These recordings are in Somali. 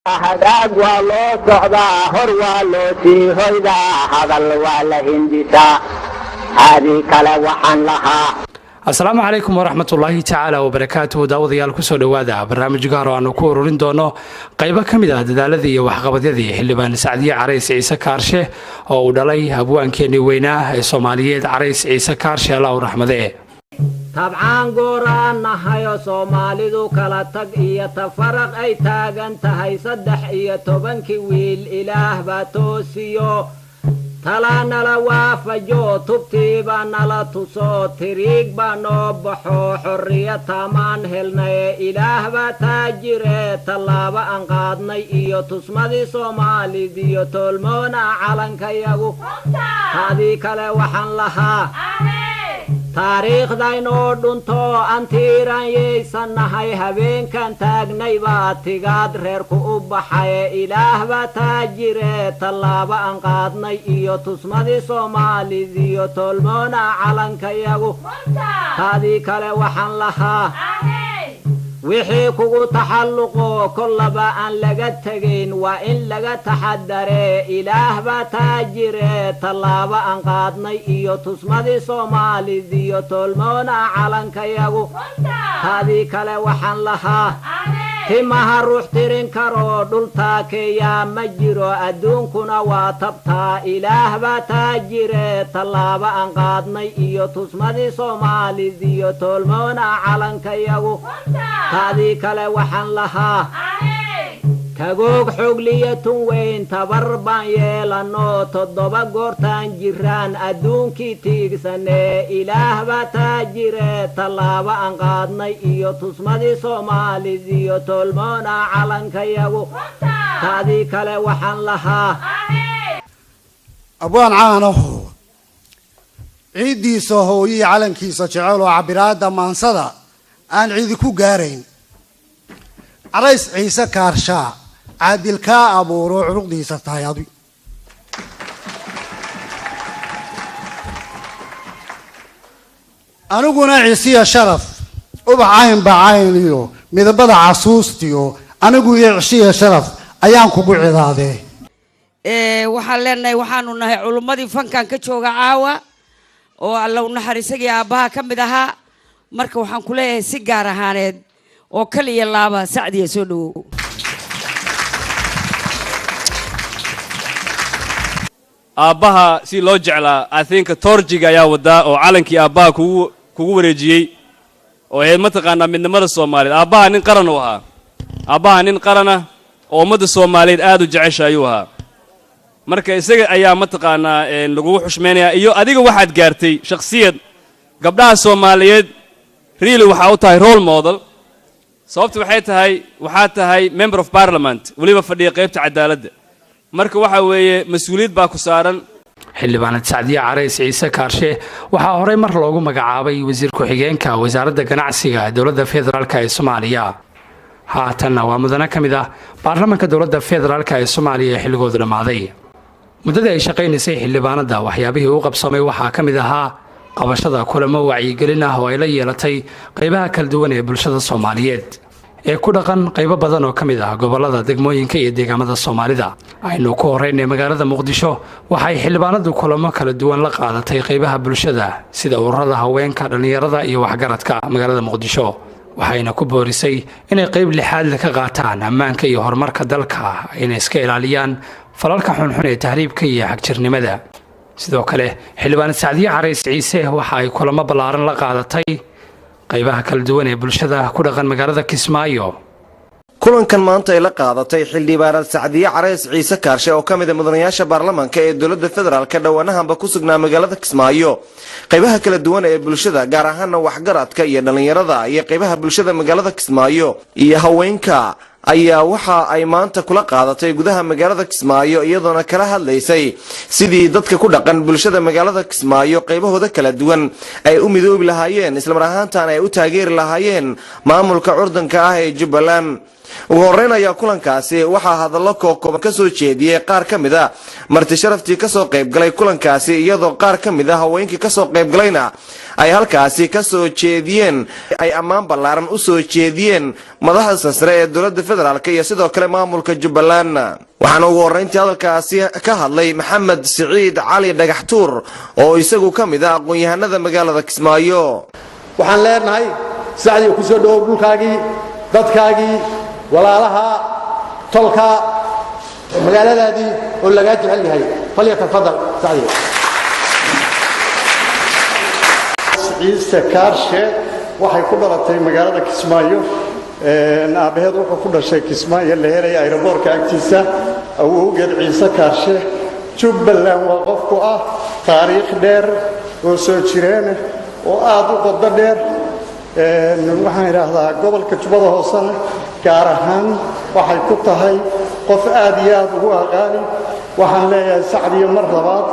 Hagaag waa loo socdaa, hor waa loo sii hoydaa, hadal waa la hindisaa, haadii kale waxaan lahaa. Asalaamu calaykum waraxmatullaahi tacaala wabarakaatuhu. Daawadayaal, kusoo dhowaada barnaamij gaar oo aanu ku ururin doono qaybo ka mid ah dadaaladii iyo waxqabadyadii Xildhibaan Sacdiye Carays Ciise Kaarshe, oo uu dhalay abwaankeenii weynaa ee Soomaaliyeed, Carays Ciise Kaarshe, Allah u raxmadee. Tabcaan gooraan nahayo, Soomaalidu kala tag iyo tafaraq ay taagan tahay. 13-kii wiil Ilaah baa toosiyo, talaa nala waafajo, tubtiibaa nala tuso, tiriig baa noo baxo, xorriya taamaan helnaye. Ilaah baa taajire, tallaabo aan qaadnay iyo tusmadii Soomaalidiyo toolmoona calankayagu. Taadii kale waxaan lahaa, taariikhdaynoo dhunto antiiran yaysannahay, habeenkan taagnay baa tigaad reerku u baxaye. Ilaah baa taajire, tallaabo aan qaadnay iyo tusmadii Soomaalidiyo toolmoona calankayagu. Taadii kale waxaan lahaa, wixii kugu taxalluqo kollaba aan laga tegayn, waa in laga taxadaree. Ilaah baa taajire, tallaabo aan qaadnay iyo tusmadii Soomaalidiyo toolmoona calankayagu. Taadii kale waxaan lahaa, timaha ruux tirin karo dhultaakeeyaa ma jiro, adduunkuna waa tabtaa. Ilaah baa taajire, tallaabo aan qaadnay iyo tusmadii Soomaalidiyo toolmoona calankayagu. Taadii kale waxaan lahaa, tagoog xoogliya tun weyn tabar baan yeelanoo, 7 goortaan jiraan adduunkii tiigsanee. Ilaah baa taajire, tallaabo aan qaadnay iyo tusmadii Soomaalidiyo toolmoona calankayagu. Taadii kale waxaan lahaa, Abwaan caanaho ciiddiisa hooyihii calankiisa jecel oo cabiraadda maansada aan ciidi ku gaarayn, Carays Ciise Kaarshaa, caadil kaa abuuro, curuqdiisa tahay adi. Aniguna ciisiya sharaf, ubax caynba cayn iyo midabada casuustiyo, anigu iyo cishiya sharaf ayaan kugu cidaadee. Waxaan leenahay, waxaanu nahay culummadii fankan ka jooga caawa, oo Alla u naxariisagii aabbaha ka mid ahaa. Marka waxaan ku leeyahay si gaar ahaaneed oo kaliya laaba, Sacdiya, soo dhawow. Aabbaha si loo jeclaa athinka toorjiga ayaa wadaa oo calankii aabbaha kugu wareejiyey oo ahayd mataqaanaa midnimada Soomaaliyeed. Aabbaha nin qaran uu ahaa, aabbaha nin qarana oo ummadda Soomaaliyeed aad u jecesha ayuu ahaa. Marka isaga ayaa mataqaanaa lagugu xushmaynayaa, iyo adiga waxaad gaartay shakhsiyad gabdhaha Soomaaliyeed really waxaa u tahay role model. Sababta waxay tahay, waxaa tahay member of parliament, weliba fadhiya qaybta cadaaladda. Marka waxa weeye mas-uuliyad baa ku saaran. Xildhibaanad Sacdiye Carays Ciise Kaarshe waxaa horey mar loogu magacaabay wasiir ku-xigeenka wasaaradda ganacsiga dowladda federaalk ee Soomaaliya. Haatanna waa mudane ka mid ah baarlamaanka dowladda federaalk ee Soomaaliya ee xilligoodu dhammaaday. Muddadii ay shaqaynaysay xildhibaanadda, waxyaabihii u qabsoomay waxaa ka mid ahaa qabashada kulamo wacyigelin ah oo ay la yeelatay qaybaha kala duwan ee bulshada Soomaaliyeed ee ku dhaqan qaybo badan oo ka mid ah gobollada, degmooyinka iyo deegaamada Soomaalida. Aynu ku horeynay magaalada Muqdisho. Waxay xildhibaanadu kulamo kala duwan la qaadatay qaybaha bulshada, sida ururada haweenka, dhallinyarada iyo waxgaradka magaalada Muqdisho, waxayna ku boorisay inay qayb lixaadle ka qaataan ammaanka iyo horumarka dalka, ayna iska ilaaliyaan falalka xunxun ee tahriibka iyo xagjirnimada. Sidoo kale Xildhibaan Sacdiye Carays Ciise waxa ay kulamo ballaaran la qaadatay qaybaha kala duwan ee bulshada ku dhaqan magaalada Kismaayo. Kulankan maanta ay la qaadatay xildhibaanad Sacdiye Carays Ciise Kaarshe, oo ka mid a mudanayaasha baarlamaanka ee dowladda federaalka, dhowaanahanba ku sugnaa magaalada Kismaayo, qaybaha kala duwan ee bulshada, gaar ahaana waxgaradka iyo dhallinyarada iyo qaybaha bulshada magaalada Kismaayo iyo haweenka, ayaa waxa ay maanta kula qaadatay gudaha magaalada Kismaayo, iyadoona kala hadlaysay sidii dadka ku dhaqan bulshada magaalada Kismaayo qaybahooda kala duwan ay u midoobi lahaayeen, islamar ahaantaana ay u taageeri lahaayeen maamulka curdanka ah ee Jubbaland. Ugu horreyn ayaa kulankaasi waxaa hadallo kookooban kasoo jeediyey qaar ka mid a marti sharaftii kasoo qaybgalay kulankaasi, iyadoo qaar ka mid a haweenkii kasoo qaybgalayna ay halkaasi kasoo jeediyeen ay ammaan ballaaran u soo jeediyeen madaxda sasare ee dowladda federaalka iyo sidoo kale maamulka Jubbaland. Waxaana ugu horreyntii hadalkaasi ka hadlay Maxamed Siciid Cali Dhagaxtuur oo isagu ka mid ah aqoon-yahanada magaalada Kismaayo. Waxaan leenahay, Sacdiga, ku soo dhowow dhulkaagii, dadkaagii, walaalaha, tolka, magaaladaadii oo lagaa jecel yahay. Falyatafadal, Sacdiga. Ciise Kaarshe waxay ku dhalatay magaalada Kismaayo. Aabbaheed wuxuu ku dhashay Kismaayo, la helaya aeroboorka agtiisa. Awowgeed Ciise Kaarshe Jubbaland waa qofku ah taariikh dheer oo soo jireen oo aad u qodo dheer. Waxaan idhaahdaa, gobolka Jubbada Hoosena gaar ahaan waxay ku tahay qof aad iyo aad ugu aqaali. Waxaan leeyahay, Sacdiyo, mar labaad,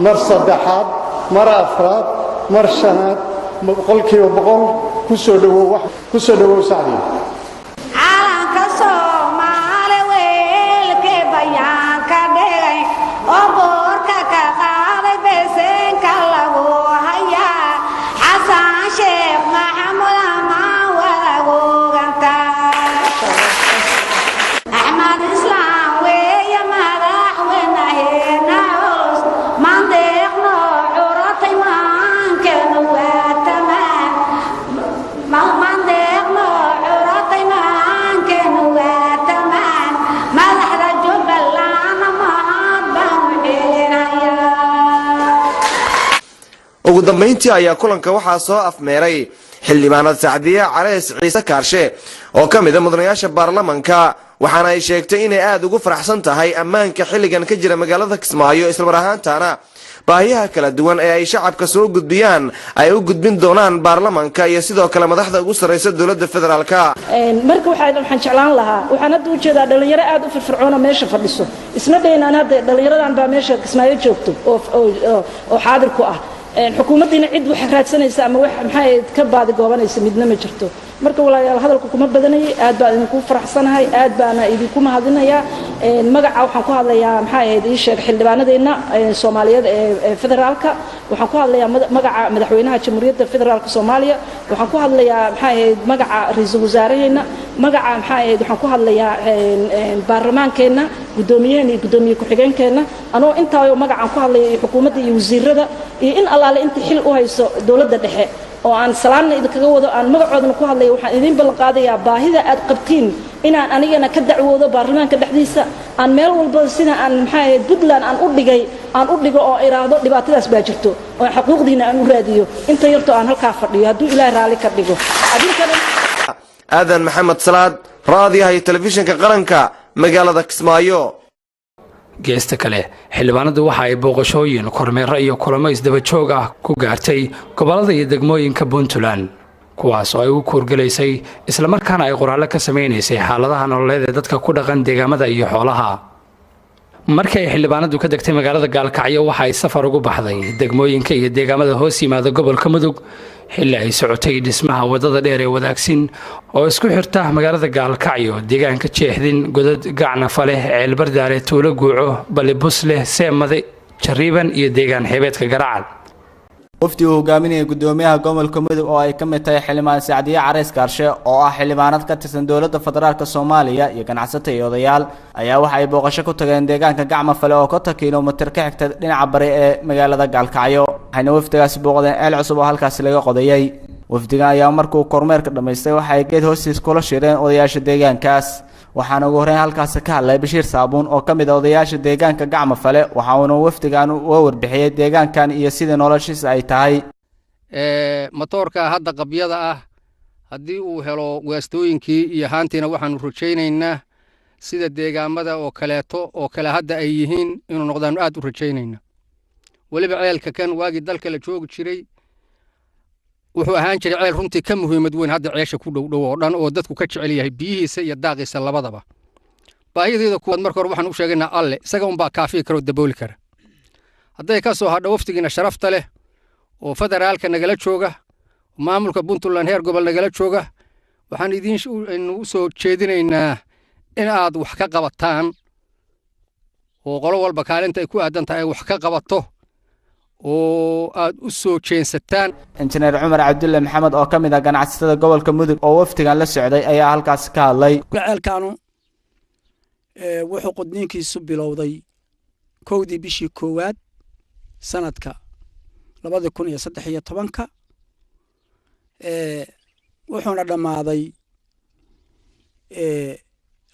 mar saddexaad, mar afraad, mar shanaad, 100% ku soo dhowow, ku soo dhowow, Sacdiyo. Calanka Soomaali weelkee bayaanka dhigay oo boorka ka qaaday, beeseenka lagu hayaa Xasan Sheekh Maxamuud amaan wadagooganta. Axmed Islaam weeye madaxweynaheena culus, mandeeqno curatay, maankenu waa tamaan, mandeeqno curatay, maankenu waa tamaan. Madaxda Jubbaland mahad baanu celinayaa. Ugu dambayntii ayaa kulanka waxaa soo afmeeray xildhibaanad Sacdiye Carays Ciise Kaarshe oo ka mid a mudanayaasha baarlamanka, waxaana ay sheegtay inay aada ugu faraxsan tahay ammaanka xilligan ka jira magaalada Kismaayo, islamar ahaantaana baahiyaha kala duwan ee ay shacabka soo gudbiyaan ay u gudbin doonaan baarlamanka iyo sidoo kale madaxda ugu sarraysa dowladda federaalka. Marka waxaan jeclaan lahaa, waxaan hadda ujeedaa dhalinyaro aad u firfircoon oo meesha fadhiso. Isma dhaynaan hadda dhalinyaradan baa meesha Kismaayo joogto oo xaadir ku ah. Xukuumaddiina cid wax raadsanaysa ama wax maxay ka baadi goobanaysa midna ma jirto. Marka walaalayaal, hadalka kuma badanayay. Aad baan idinku faraxsanahay, aad baana idinku mahadinayaa. Magaca waxaan ku hadlayaa, maxay ahayd, ii sheeg, xildhibaanadeenna Soomaaliyeed ee federaalka. Waxaan ku hadlayaa magaca madaxweynaha Jamhuuriyadda Federaalka Soomaaliya. Waxaan ku hadlayaa, maxay ahayd, magaca ra-iisul wasaaraheenna. Magaca, maxay ahayd, waxaan ku hadlayaa baarlamaankeenna, guddoomiyaheena iyo guddoomiye ku-xigeenkeenna. Anoo intaayoo magacaan ku hadlaya iyo xukuumadda iyo wasiirada iyo in allaale inta xil u hayso dowladda dhexe oo aan salaamna idinkaga wado, aan magacoodana ku hadlaya, waxaan idiin ballan qaadayaa baahida aad qabtiin inaan anigana ka dacwoodo baarlamaanka dhexdiisa, aan meel walba sida aan, maxay ahayd, Puntland aan u dhigay aan u dhigo oo iraahdo dhibaatadaas baa jirto oo xuquuqdiina aan u raadiyo inta yartoo aan halkaa fadhiyo, hadduu Ilaahay raalli ka dhigo adinkana. Aadan Maxamed Salaad, raadiyaha iyo telefishinka qaranka, magaalada Kismaayo. Geesta kale, xildhibaanadu waxa ay booqashooyin, kormeero iyo kulamo isdaba joog ah ku gaartay gobollada iyo degmooyinka Puntland, kuwaas oo ay u kuurgelaysay islamarkaana ay qoraallo ka samaynaysay xaaladaha nololeed ee dadka ku dhaqan deegaamada iyo xoolaha. Markii ay xildhibaanadu ka degtay magaalada Gaalkacyo, waxa ay safar ugu baxday degmooyinka iyo deegaamada hoos yimaada gobolka Mudug, xilli ay socotay dhismaha wadada dheer ee Wadaagsin oo isku xirta magaalada Gaalkacyo, deegaanka Jeexdin, Godad, Gacnafaleh, Ceelbardaale, Tuulo Guuco, Balibusleh, Seemade, Jariiban iyo deegaan xeebeedka Garacad. Wafdi uu hogaaminaya gudoomiyaha gobolka Mudug oo ay ka mid tahay xildhibaan Sacdiye Carays Kaarshe oo ah xildhibaanad ka tirsan dowladda federaalka Soomaaliya iyo ganacsato iyo odayaal ayaa waxa ay booqasho ku tageen deegaanka Gacma Fale oo 50 kilomitir ka xigta dhinaca bari ee magaalada Gaalkacyo, waxayna wafdigaasi booqdeen ceel cusub oo halkaasi laga qodayay. Wafdigan ayaa markuu kormeerka dhammaystay waxa ay geed hoostiis kula shireen odayaasha deegaankaas, waxaana ugu horreyn halkaasi ka hadlay Bashiir Saabuun oo ka mid ah odayaasha deegaanka Gacma Fale, waxa uuna wafdigan uga warbixiyey deegaankan iyo sidii noloshiisa ay tahay. Matoorka hadda qabyada ah haddii uu helo waastooyinkii iyo haantiina, waxaanu rajaynaynaa sida deegaamada oo kaleeto oo kale hadda ay yihiin inuu noqdaanu aad u rajaynayna. Weliba ceelka kan waagii dalka la joogi jiray wuxuu ahaan jiray ceel runtii ka muhiimad weyn hadda ceesha ku dhowdhow oo dhan, oo dadku ka jecel yahay biyihiisa iyo daaqiisa labadaba. Baahideeda kuwaad marka hore waxaan u sheegaynaa Alle, isaga unbaa kaafiyi kara oo dabooli kara. Hadday ka soo hadho waftigiina sharafta leh oo federaalka nagala jooga, maamulka Puntland heer gobol nagala jooga, Waxaan idiin u soo jeedinaynaa in aad wax ka qabataan oo qolo walba kaalinta ay ku aadan tahay ay wax ka qabato oo aad u soo jeensataan. Injineer Cumar Cabdulle Maxamed oo ka mid ah ganacsatada gobolka Mudug oo wafdigan la socday ayaa halkaasi ka hadlay. Ceelkaanu wuxuu qodniinkiisu bilowday 1dii bishii koowaad sanadka 2013-ka, wuxuuna dhammaaday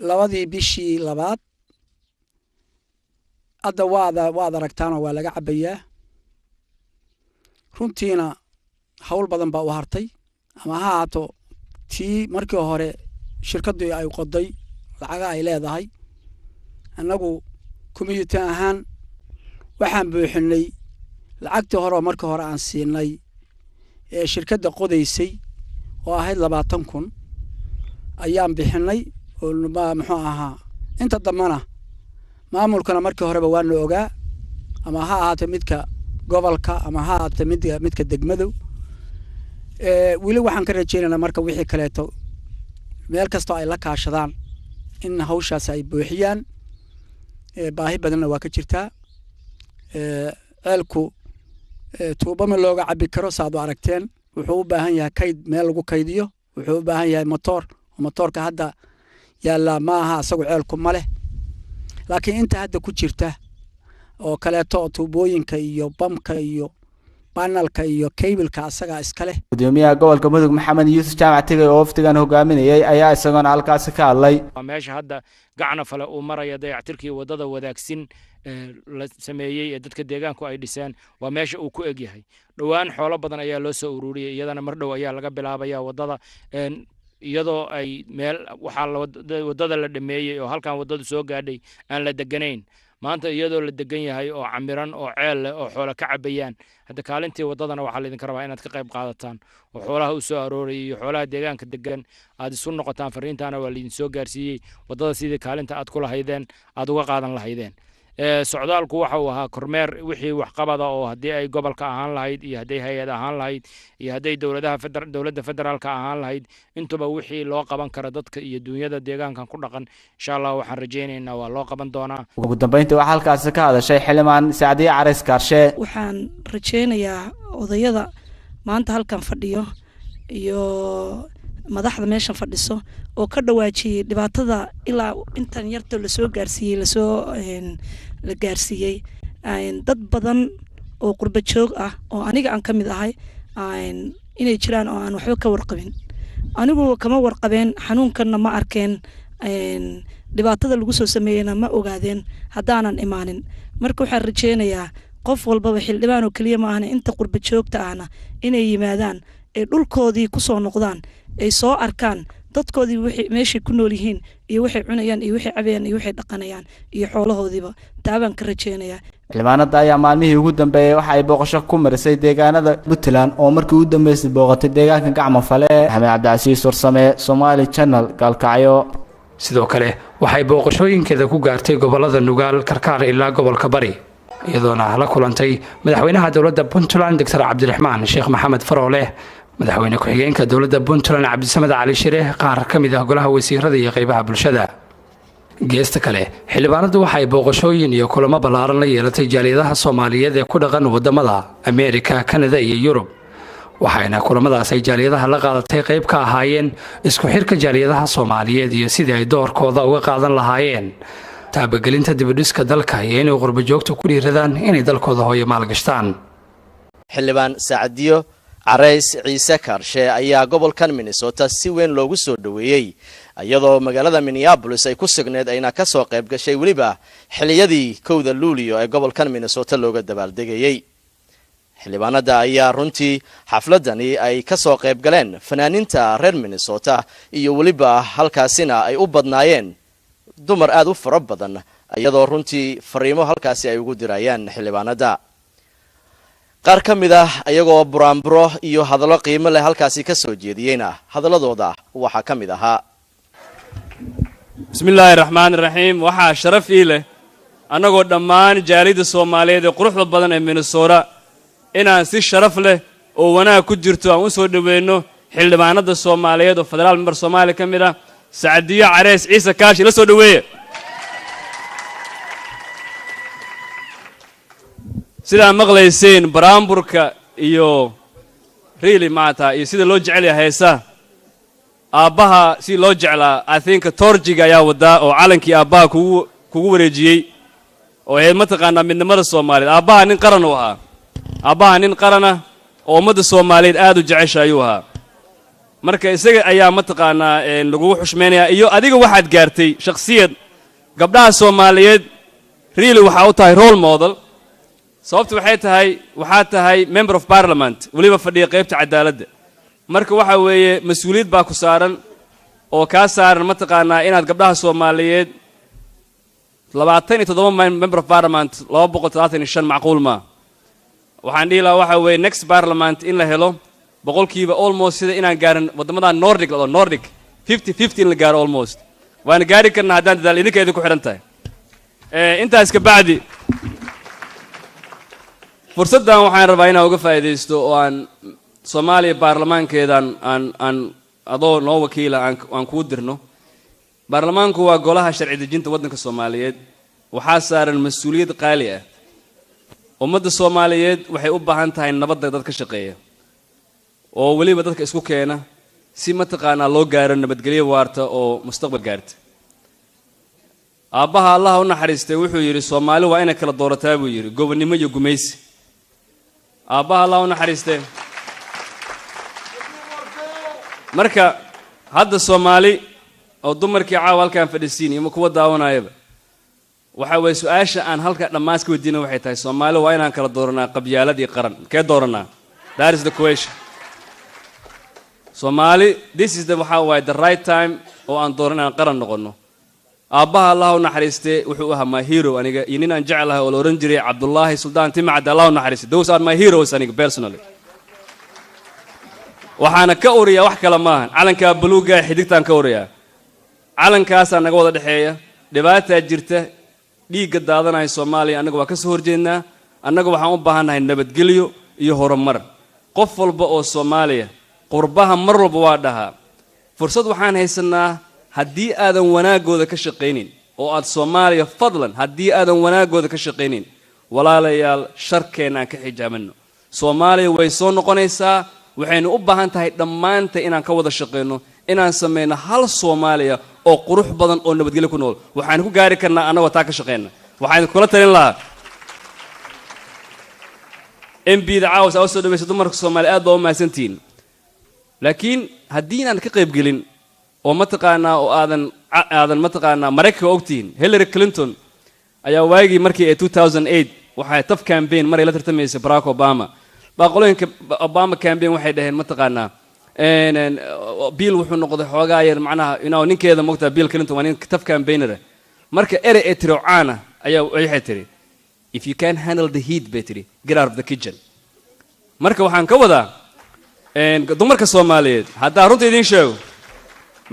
2dii bishii labaad. Hadda waad aragtaanoo waa laga cabbayaa. Runtiina hawl badan baa u hartay, ama ha ahaato tii markii hore shirkaddu ay qoday lacaga ay leedahay. Annagu community ahaan waxaan buuxinay lacagtii hore oo markii hore aan siinay ee shirkadda qodaysay oo ahayd 20,000 ayaan bixinay oo muxuu ahaa inta dambana maamulkana markii horeba waana ogaa, ama ha ahaatee midka gobolka ama ha ahaatee midka degmadu. Weli waxaan ka rajaynaynaa marka wixii kaleeto meel kastoo ay la kaashadaan in hawshaas ay buuxiyaan. Baahi badanna waa ka jirtaa. Ceelku tuubo ma looga cabbi karo, saad u aragteen. Wuxuu u baahan yahay kayd meel lagu kaydiyo, wuxuu u baahan yahay motoor, oo motoorka hadda yaallaa ma aha asagu ceelku ma leh, laakiin inta hadda ku jirta oo kaleeto oo tuubooyinka iyo bamka iyo banalka iyo kaybilka asagaa iska leh. Gudoomiyaha gobolka Mudug Maxamed Yuusuf Jaamac Tigay oo wafdigan hogaaminayay ayaa isagoona halkaasi ka hadlay. Waa meesha hadda gacna fale uu maraya dayactirkii waddada wadaagsin la sameeyey ee dadka deegaanku ay dhiseen, waa meesha uu ku eg yahay. Dhowaan xoolo badan ayaa loo soo ururiyey, iyadana mar dhow ayaa laga bilaabaya waddada, iyadoo ay meel waxaa waddada la dhameeyey oo halkan waddadu soo gaadhay aan la deganayn. Maanta iyadoo la degan yahay oo camiran oo ceel leh oo xoolo ka cabayaan, hadda kaalintii waddadana waxaa laydinka rabaa inaad ka qayb qaadataan oo xoolaha u soo aroorayay iyo xoolaha deegaanka degan aad isu noqotaan. Fariintaana waa laydin soo gaarsiiyey, waddada sidii kaalinta aad ku lahaydeen aad uga qaadan lahaydeen. Socdaalku waxa uu ahaa kormeer wixii waxqabada oo haddii ay gobolka ahaan lahayd iyo hadday hay-ad ahaan lahayd iyo hadday dowladaha dowladda federaalka ahaan lahayd, intuba wixii loo qaban karo dadka iyo duunyada deegaankan ku dhaqan, insha Allah waxaan rajaynaynaa waa loo qaban doonaa. Ugu dambeyntii waxaa halkaasi ka hadashay xildhibaan Sacdiye Carays Kaarshe. Waxaan rajaynayaa odayada maanta halkan fadhiyo iyo madaxda meeshan fadhiso oo ka dhawaajiyey dhibaatada ilaa intan yarto lasoo gaarsiiyey, lasoo la gaarsiiyey dad badan oo qurba joog ah oo aniga aan ka mid ahay inay jiraan oo aan waxba ka warqabin. Anigu kama warqabeen, xanuunkanna ma arkeen, dhibaatada lagu soo sameeyeyna ma ogaadeen haddaanan imaanin. Marka waxaan rajeynayaa qof walbaba, xildhibaan oo keliya ma ahna, inta qurba joogta ahna inay yimaadaan, ay dhulkoodii kusoo noqdaan, ay soo arkaan dadkoodii wixii meeshay ku nool yihiin iyo waxay cunayaan iyo waxay cabayaan iyo waxay dhaqanayaan iyo xoolahoodiiba. Taabaan ka rajeynayaa. Xildhibaanada ayaa maalmihii ugu dambeeyey waxa ay booqasho ku marisay deegaanada Puntland oo markii ugu dambeysay booqatay deegaanka Gacmo Fale. Maxamed Cabdicasiis Warsame, Somali Channel, Gaalkacyo. Sidoo kale waxay booqashooyinkeeda ku gaartay gobolada Nugaal, Karkaar ilaa gobolka Bari, iyadoona la kulantay madaxweynaha dowladda Puntland Doctor Cabdiraxmaan Sheekh Maxamed Faroole, madaxweyne ku-xigeenka dowladda Puntland Cabdisamed Cali Shire, qaar ka mid ah golaha wasiirada iyo qeybaha bulshada. Geesta kale, xildhibaanadu waxay booqashooyin iyo kulamo ballaaran la yeelatay jaaliyadaha Soomaaliyeed ee ku dhaqan wadamada Ameerika, Kanada iyo Yurub, waxayna kulamadaas ay jaaliyadaha la qaadatay qayb ka ahaayeen isku xirka jaaliyadaha Soomaaliyeed iyo sidii ay doorkooda uga qaadan lahaayeen taabagelinta dibudhiska dalka iyo inay qurbajoogta ku dhiiradaan inay dalkooda hooyo maalgashtaan. Xildhibaan Sacdiyo Carays Ciise Kaarshe ayaa gobolkan Minnesota si weyn loogu soo dhoweeyey, iyadoo magaalada Minneapolis ay ku sugneed ayna ka soo qayb gashay weliba xilliyadii 1da Luuliyo ee gobolkan Minnesota looga dabaaldegayey. Xildhibaanada ayaa runtii xafladani ay ka soo qayb galeen fanaaniinta reer Minnesota iyo weliba halkaasina ay u badnaayeen dumar aad u fara badan, iyadoo runtii fariimo halkaasi ay ugu dirayaan xildhibaanada. Qaar ka mid ah iyagoo buraanburo iyo hadallo qiimo leh halkaasi ka soo jeediyeyna hadalladooda waxaa ka mid ahaa: Bismi illaahi raxmaani raxiim. Waxaa sharaf ii leh annagoo dhammaan jaaliyadda Soomaaliyeed ee quruxda badan ee Minnesota inaan si sharaf leh oo wanaag ku jirto aan u soo dhoweyno Xildhibaanada Soomaaliyeed oo federaal member Soomaaliya ka mid ah, Sacdiyo Careys Ciise Kaashi, la soo dhoweeya. Sidaa maqlayseen baraamburka iyo really maata iyo sida loo jecel yahay heesaha aabbaha, si loo jeclaa, I think torjiga ayaa wadaa oo calankii aabbaha kugu wareejiyey oo ahayd mataqaanaa midnimada Soomaaliyeed. Aabbaha nin qaran uu ahaa, aabbaha nin qarana oo ummadda Soomaaliyeed aad u jecesha ayuu ahaa. Marka isaga ayaa mataqaanaa lagugu xushmaynayaa iyo adiga waxaad gaartay shakhsiyad gabdhaha Soomaaliyeed really waxaa u tahay role model. Sababtu waxay tahay, waxaa tahay member of parliament, weliba fadhiya qaybta cadaaladda. Marka waxa weeye mas-uuliyad baa ku saaran oo kaa saaran mataqaanaa inaad gabdhaha Soomaaliyeed 27 member of parliament, 275 macquul maa. Waxaan dhihi lahaa waxa weeye next parliament in la helo boqolkiiba almost sida inaan gaarin waddamada Nordic lado, Nordic 50-50 in la gaaro almost. Waana gaari karnaa haddaan dadaal, idinka idinku xidhan tahay. Intaas ka bacdi, fursaddan waxaan rabaa inaan uga faa'iidaysto oo aan Soomaaliya baarlamaankeedan aan adoo noo wakiila aan kuu dirno. Baarlamaanku waa golaha sharci dejinta waddanka Soomaaliyeed. Waxaa saaran mas-uuliyad qaali ah. Ummadda Soomaaliyeed waxay u baahan tahay nabadda dad ka shaqeeya oo weliba dadka isku keena si mataqaanaa loo gaaro nabadgelyo waarta oo mustaqbal gaarta. Aabbaha Allaha u naxariistay wuxuu yidhi, Soomaali waa inay kala doorataa, buu yidhi, gobonnimo iyo gumaysi. Aabbaha Allah u naxariistay. Marka hadda Soomaali oo dumarkii caawa halkaan fadhisiin iyo kuwa daawanayaba, waxa weeye su-aasha aan halka dhammaan iska weydiina waxay tahay, Soomaali waa inaan kala dooranaa qabyaalad iyo qaran, kee dooranaa? That is the question. Soomaali, this is the waxaa waaye the right time oo aan dooran inaan qaran noqono. Aabbaha Allah u naxariistay wuxuu ahaa my hero aniga, iyo nin aan jeclahay oo la odhan jiray Cabdullaahi Suldaan Timacad, Allah u naxariistay. Those are my heroes aniga personally. Waxaana ka uriyaa wax kale maahan calankaa buluugga xidigtaan ka uriyaa. Calankaasaa naga wada dhexeeya. Dhibaataa jirta, dhiigga daadanaya Soomaaliya annaga waa ka soo horjeednaa. Annaga waxaan u baahannahay nabadgelyo iyo horumar. Qof walba oo Soomaaliya qurbaha mar walba waa dhahaa, fursad waxaan haysanaa haddii aadan wanaaggooda ka shaqaynin oo aad Soomaaliya, fadlan, haddii aadan wanaaggooda ka shaqaynin, walaalayaal, sharkeenna aan ka xijaabano. Soomaaliya way soo noqonaysaa. Waxaynu u baahan tahay dhammaanta inaan ka wada shaqayno inaan samayno hal Soomaaliya oo qurux badan oo nabadgelyo ku nool. Waxaan ku gaari karnaa annagoo taa ka shaqayna. Waxaan kula talin lahaa MP-da caawas aa usoo dhawaysa dumarka Soomaaliya, aad baa u mahadsantihiin, laakiin haddii inaan ka qaybgelin oo mataqaanaa oo aadan mataqaanaa Maraykanka ogtihiin, Hillary Clinton ayaa waagii markii ee 2008 waxay tough campaign maray la tartamaysay Barack Obama baa qolooyinka Obama campaign waxay dhaheen mataqaanaa Bill wuxuu noqday xoogaa yar macnaha ninkeeda mogtaa Bill Clinton waa nin tough campaigner. Marka erey ee tiri oo caana ayaa waxay tiri, "If you can't handle the heat," bay tiri, "get out of the kitchen." Marka waxaan ka wadaa dumarka Soomaaliyeed, haddaa runta idiin sheego,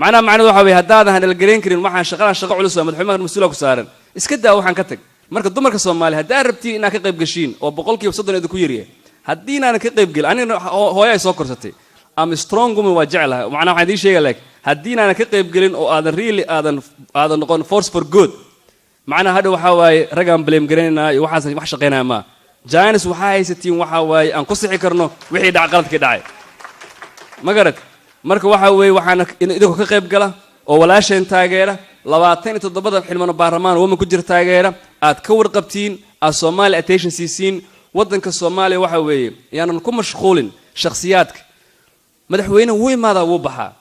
macnaha macnadu waxa weye haddaadan handle garayn karin waxaan shaqadan, shaqo culus waa, madaxweynaha mas-uula ku saaran, iska daa, waxaan ka tag. Marka dumarka Soomaaliya, haddaa rabtiin inaad ka qayb gashiin oo 30% idinku yaryahay, haddii inaanan ka qayb gelin, anigana hooyo ay soo korsatay ama strong woman waa jeclahay, macnaha waxaan idiin sheegaya, laakiin haddii inaanan ka qayb gelin oo aadan really aadan noqon force for good, macnaha hadha waxaa waaye raggaan blame garanaynaa iyo waxaas wax shaqaynaya maa. Chance waxaa haysatiin waxaa waaye aan ku sixi karno wixii dhac qaladkii dhacay, ma garat? Marka waxa weeye waxaana idinkoo ka qayb gala oo walaasheen taageera, 27-da xildhibaan baarlamaan woman ku jira taageera, aad ka warqabtiin, aad Soomaaliya attention siisiin. Waddanka Soomaaliya waxa weeye yaanan ku mashquulin shakhsiyaadka. Madaxweyne wuu imaadaa, wuu baxaa.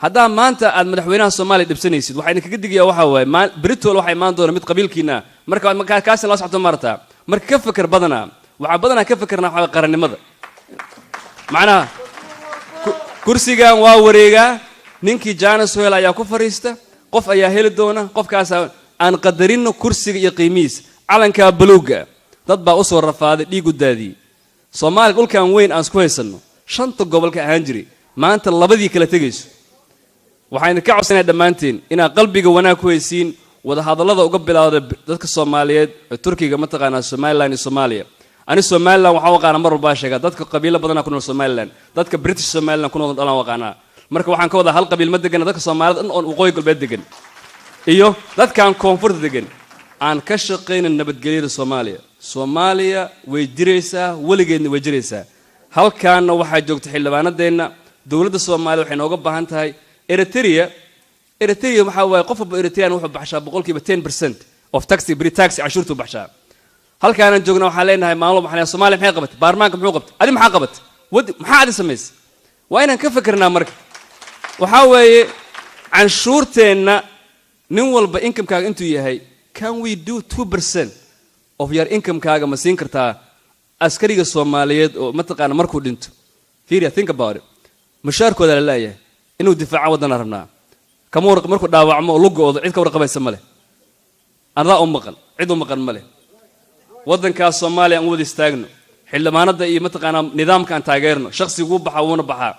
Haddaa maanta aad madaxweynaha Soomaaliya dhibsanaysid, waxaa idinkaga digayaa waxaa waaye britol waxaa imaan doona mid qabiilkiina ah. Marka kaasina la socto maartaa. Marka ka feker badanaa, waxaa badanaa ka fekerna waxaa waye qarannimada. Macnaha kursigan waa wareegaa, ninkii chance hel ayaa ku fadhiista, qof ayaa heli doona. Qofkaasa aan qadarinno kursiga iyo qiimihiisa. Calankaa baluugga dad baa usoo rafaaday, dhiig u daadiyey. Soomaaliya dhulkan weyn aan isku haysanno, shanta gobolka ahaan jiray, maanta labadii kala tegayso. Waxaan idinka codsanaya dhammaanteen inaad qalbiga wanaag ku haysiin wadahadallada uga bilowda dadka Soomaaliyeed ee Turkiga mataqaanaa Somaliland iyo Soomaaliya. Ani Somaliland waxaan u aqaanaa, mar walbaa sheegaa, dadka qabiilo badanaa ku nool Somaliland, dadka British Somaliland ku nool dhalan u aqaanaa. Marka waxaan ka wadaa hal qabiil ma degana, dadka Soomaalida dhan oon waqooyi galbeed degan iyo dadkan koonfurta degan aan ka shaqayna nabadgelyada Soomaaliya. Soomaaliya way jiraysaa, weligeedna way jiraysaa. Halkaana waxaa joogta xildhibaanadeenna. Dowladda Soomaaliya waxay nooga baahan tahay Eritrea. Eritrea waxaa waaye qof walba Eritrean wuxuu baxshaa 10% of tax, bri tax, cashuurtuu baxshaa. Halkaanaan joogna waxaan leenahay maalmo waxaan leenahay Soomaaliya maxay qabatay, baarlamaanka muxuu qabtay, adi maxaa qabatay, wadi maxaa adi samaysay? Waa inaan ka fikirnaa. Marka waxaa weeye canshuurteenna nin walba incomekaaga intuu yahay, can we do 2% of your incomekaaga ma siin kartaa askariga Soomaaliyeed oo mataqaana markuu dhinto? Fiiriya, think about it. Mushaarkooda la leeyahay inuu difaaca waddana rabnaa, kama war markuu dhaawacmo oo lugoodo cid ka warqabaysa ma leh, adaa u maqan, cid u maqan ma leh. Waddankaas Soomaaliya aan u wada istaagno, xildhibaanada iyo mataqaanaa nidaamka aan taageerno. Shakhsiguu baxa wuuna baxaa.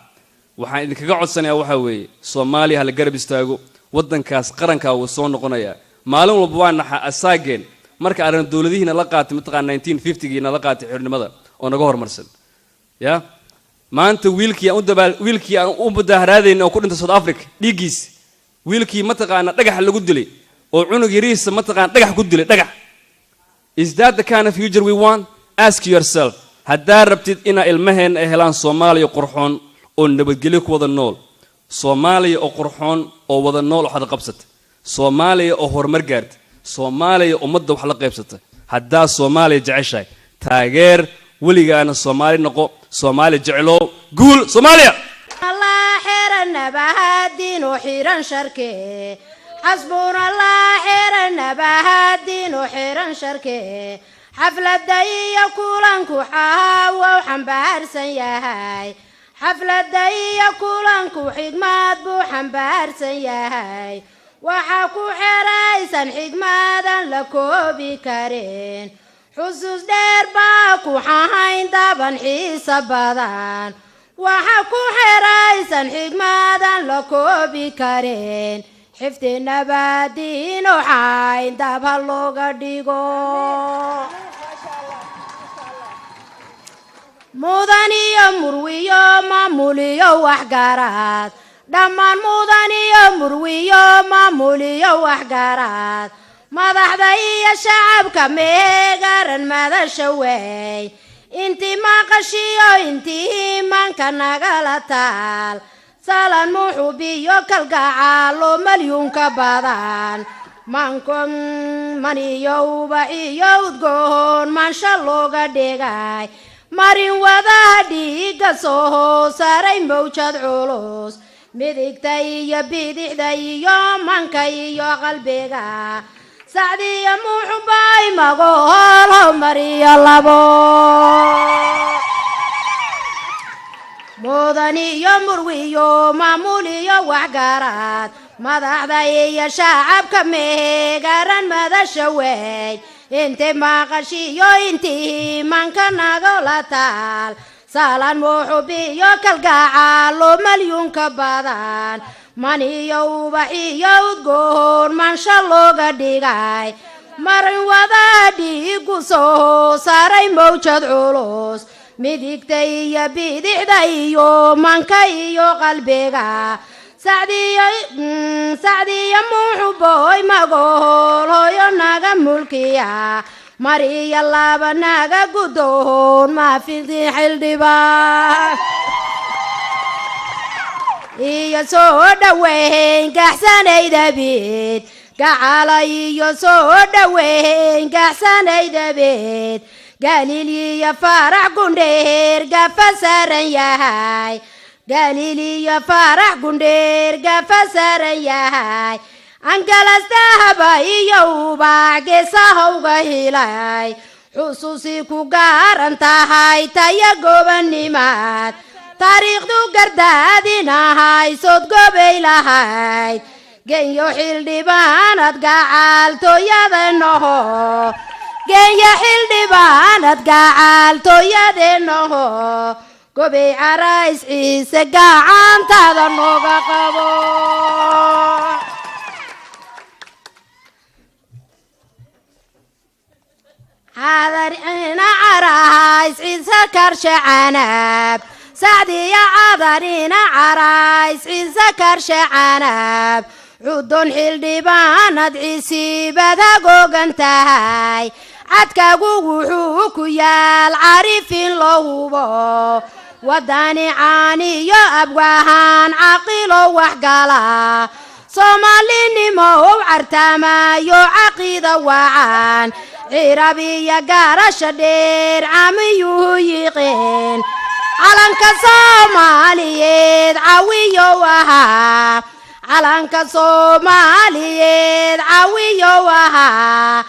Waxaan idinkaga codsanayaa waxaa weeye Soomaaliya hala garab istaago. Waddankaas qarankaa wuu soo noqonayaa. Maalin walba waa naxa asaageen marka arrin dowladihiina la qaatay mataqaana 1950giina la qaatay xornimada oo naga horumarsan ya maanta wiilkii aan u dabaal, wiilkii aan u mudaaharaadayna oo ku dhintay South Africa dhiiggiis, wiilkii mataqaana dhagax lagu dilay oo cunug yarihiisa mataqaana dhagax ku dilay dhagax. Is that the kind of future we want? Ask yourself. Haddaa rabtid inaa ilmaheenna ay helaan Soomaaliya qurxoon oo nabadgelyo ku wada nool, Soomaaliya oo qurxoon oo wada nool oo xada qabsata, Soomaaliya oo horumar gaarta, Soomaaliya ummadda wax la qaybsata, haddaa Soomaaliya jeceshahay, taageer. Weligaana Soomaali noqo, Soomaali jeclow. Guul Soomaaliya! Allah xiran nabahadiin oo xiran sharke, xasbuna Allah xiran nabahadiin oo xiran sharke. Xafladda iyo kulanku xaawow xambaarsan yahay, xafladda iyo kulanku xigmad buu xambaarsan yahay. Waxaa ku xeraysan xigmadan la koobi karin, xusuus dheer baa ku xahayn daban xiisa badan. Waxa ku xeraysan xigmadan la koobi karin, xifdi nabadiin oo xayn dab ha looga dhigo. Mudan iyo murwiyo maamuliyo waxgaraad dhammaan, mudan iyo murwiyo maamuliyo waxgaraad, madaxda iyo shacabka meegaran madasha wey, intii maqashiyo intii imaanka nagala taal, salan muxubiyo kalgacaalo malyuunka badan, mankon maniyo ubax iyo udgoon maansha looga dhigay, marin wadaha dhiigga soo saaray mawjad culus, midigta iyo bidixda iyo manka iyo qalbiga, Sacdiya Muxubay magool mariyo labo. Mudan iyo murwiyo maamuliyo waxgaraad, madaxda iyo shacabka meegaran madasha wey, inti maqashiyo intii imaanka nagala taal, salan muxubiyo kalgacaalo malyuunka badan, maniyo ubax iyo udgoon maansha looga dhigay, marin wadaha dhiigu soo saaray mawjad culus, midigta iyo bidixda iyo manka iyo qalbiga, Sacdiya Sacdiya Muxuboy magool hooyo naga mulkiya, mariya laba naga gudoon maafidi xildhibaan iyo soo dhaweyn gaxsanaydabeed gacala iyo soo dhaweyn gaxsanaydabeed, Galiil iyo Faarax Gundheer gafa saaran yahay, Galiil iyo Faarax Gundheer gafa saaran yahay, angalas dahaba iyo ubax geesahowga hilay, xusuusi ku gaaran tahay taya gobanimaad, taariikhdu gardaadinahay soodgobay lahayd, genyo xildhibaanad gacaaltooyadanaho, genya xildhibaanad gacaaltooyadeenaho, Gobay Carays Ciise gacantaada nooga qabo. Cadarina Carays Ciise Karshe Canab, Sacdiya Cadarina Carays Ciise Karshe Canab, cudun xildhibaanad cisiibada googan tahay, cadkaagu wuxuu ku yaal carifin loo hubo, wadani caaniyo abwahaan caqilo waxgala, Soomaalinimo u cartaamayo caqiida wacan, cirabiya gaarasha dheer camiyuhu yiqeen, calanka Soomaaliyeed cawiyo ahaa, calanka Soomaaliyeed cawiyo ahaa,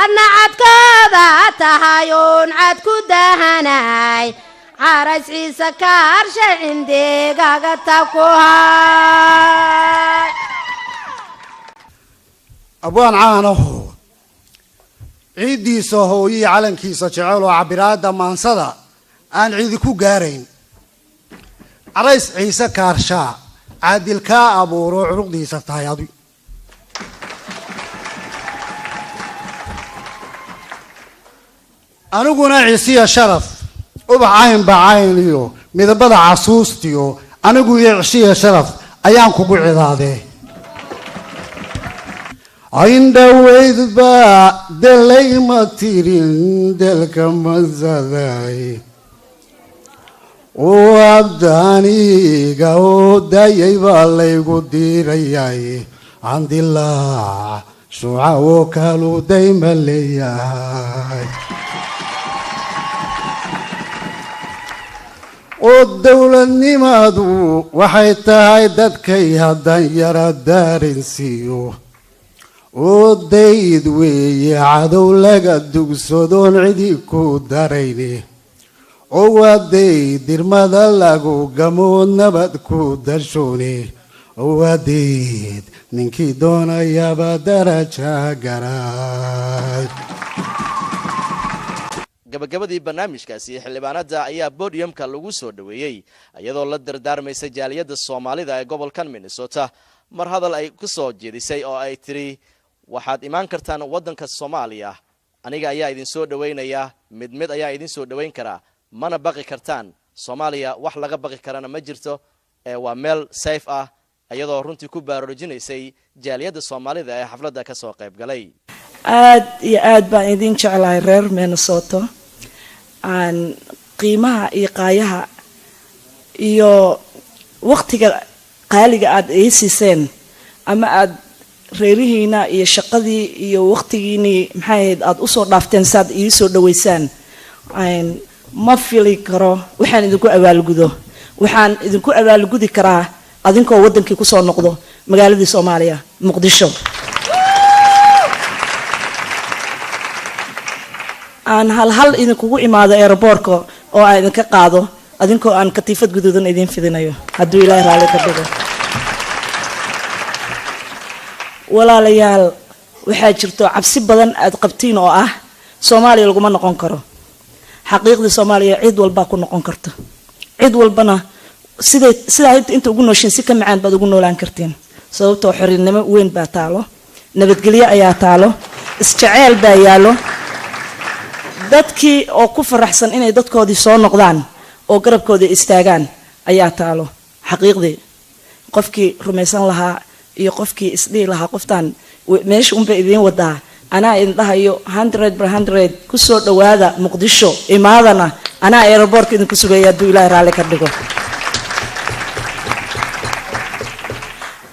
adna cadkooda tahay oon cad ku dahanay, Carays Ciise Kaarshe cindigaga ta ku hay. Abwaan caanaho ciiddiisa hooyii calankiisa jecel oo cabiraadda maansada aan ciidi ku gaarayn, Carays Ciise Kaarshaa caadilkaa abuuro curuqdiisa tahay adu. Aniguna cisiya sharaf ubax caynba cayn iyo midabada casuustiyo, anigu iyo cishiya sharaf ayaan kugu cidaadee. Indhaweydba delayma tirin delka masaday oo abdaaniga oo dayay baa laygu diirayay, candilaac shuca oo kalu dayma leeyahay, oo dowladnimadu waxay tahay dadkay haddan yara daarinsiiyo, oo dayd weeye cadow laga dugsadoon cidi ku darayni, oo waa day dirmada lagu gamoo nabad ku darshooni, oo waa dayd ninkii doonayaba daraja garay. Gabagabadii barnaamijkaasi xildhibaanada ayaa bodiyumka lagu soo dhoweeyey iyadoo la dardaarmaysa jaaliyadda Soomaalida ee gobolkan Minnesota, mar hadal ay ku soo jeedisay oo ay tiri: waxaad imaan kartaan waddanka Soomaaliya, aniga ayaa idin soo dhoweynaya, mid mid ayaa idin soo dhoweyn karaa, mana baqi kartaan, Soomaaliya wax laga baqi karana ma jirto, ee waa meel safe ah, iyadoo runtii ku baraarujinaysay jaaliyadda Soomaalida ee xafladda ka soo qayb galay. Aad iyo aad baan idin jeclahay reer Minnesota, aan qiimaha iyo qaayaha iyo waqtiga qaaliga aad ii siiseen ama aad reerihiina iyo shaqadii iyo waqtigiinii maxay ahayd aad usoo dhaafteen saad ii soo dhaweysaan, ma fili karo waxaan idinku abaalgudo. Waxaan idinku abaalgudi karaa adinkoo waddankii kusoo noqdo, magaaladii Soomaaliya, Muqdisho, aan hal hal idinkugu imaado airportka oo aan idinka qaado, adinkoo aan katiifad guduudan idiin fidinayo, hadduu Ilaahay raalli ka dhigo. Walaalayaal, waxaa jirto cabsi badan aad qabtiin oo ah Soomaaliya laguma noqon karo. Xaqiiqdii Soomaaliya cid walbaa ku noqon karta, cid walbana siday sidaa inta ugu nooshiin si ka macaan baad ugu noolaan kartiin, sababtoo xorrinimo weyn baa taalo, nabadgelyo ayaa taalo, isjeceyl baa yaalo, dadkii oo ku faraxsan inay dadkoodii soo noqdaan oo garabkoodii istaagaan ayaa taalo. Xaqiiqdii qofkii rumaysan lahaa iyo qofkii isdhihi lahaa qoftaan meesha unbay idiin wadaa, anaa idin dhahayo 100 by 100 kusoo dhawaada Muqdisho, imaadana anaa airportka idinku sugaya hadduu Ilaahay raalli ka dhigo.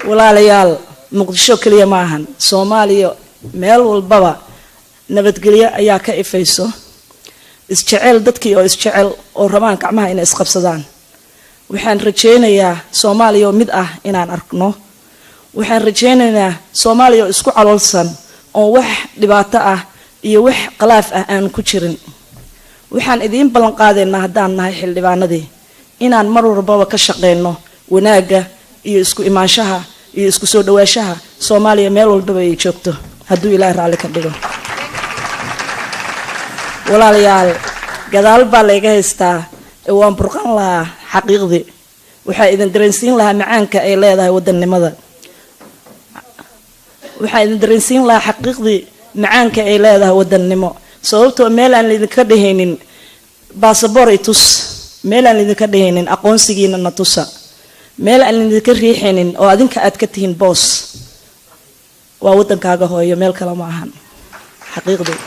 Walaalayaal, Muqdisho keliya ma ahan, Soomaaliya meel walbaba nabadgelyo ayaa ka ifayso, isjecel, dadkii oo isjecel oo rabaan gacmaha inay isqabsadaan. Waxaan rajaynayaa Soomaaliya oo mid ah inaan arkno. Waxaan rajaynaynaa Soomaaliya oo isku caloolsan oo wax dhibaato ah iyo wax khilaaf ah aan ku jirin. Waxaan idiin ballan qaadaynaa haddaan nahay xildhibaanadii inaan mar walbaba ka shaqeyno wanaagga iyo isku imaanshaha iyo isku soo dhawaashaha Soomaaliya meel walbaba ay joogto, hadduu Ilaahay raalli ka dhigo. Walaalayaal, gadaal baa layga haystaa ee waan burqan lahaa. Xaqiiqdii waxaa idin dareensiin lahaa macaanka ay leedahay wadannimada. Waxaa idin dareensiin lahaa xaqiiqdii macaanka ay leedahay wadannimo. Sababtoo meel aan laydinka dhehaynin baasaboor i tus, meel aan laydinka dhehaynin aqoonsigiina na tusa, meel aan laydinka riixaynin oo adinka aad ka tihiin boos, waa waddankaaga hooyo, meel kale ma ahan xaqiiqdii.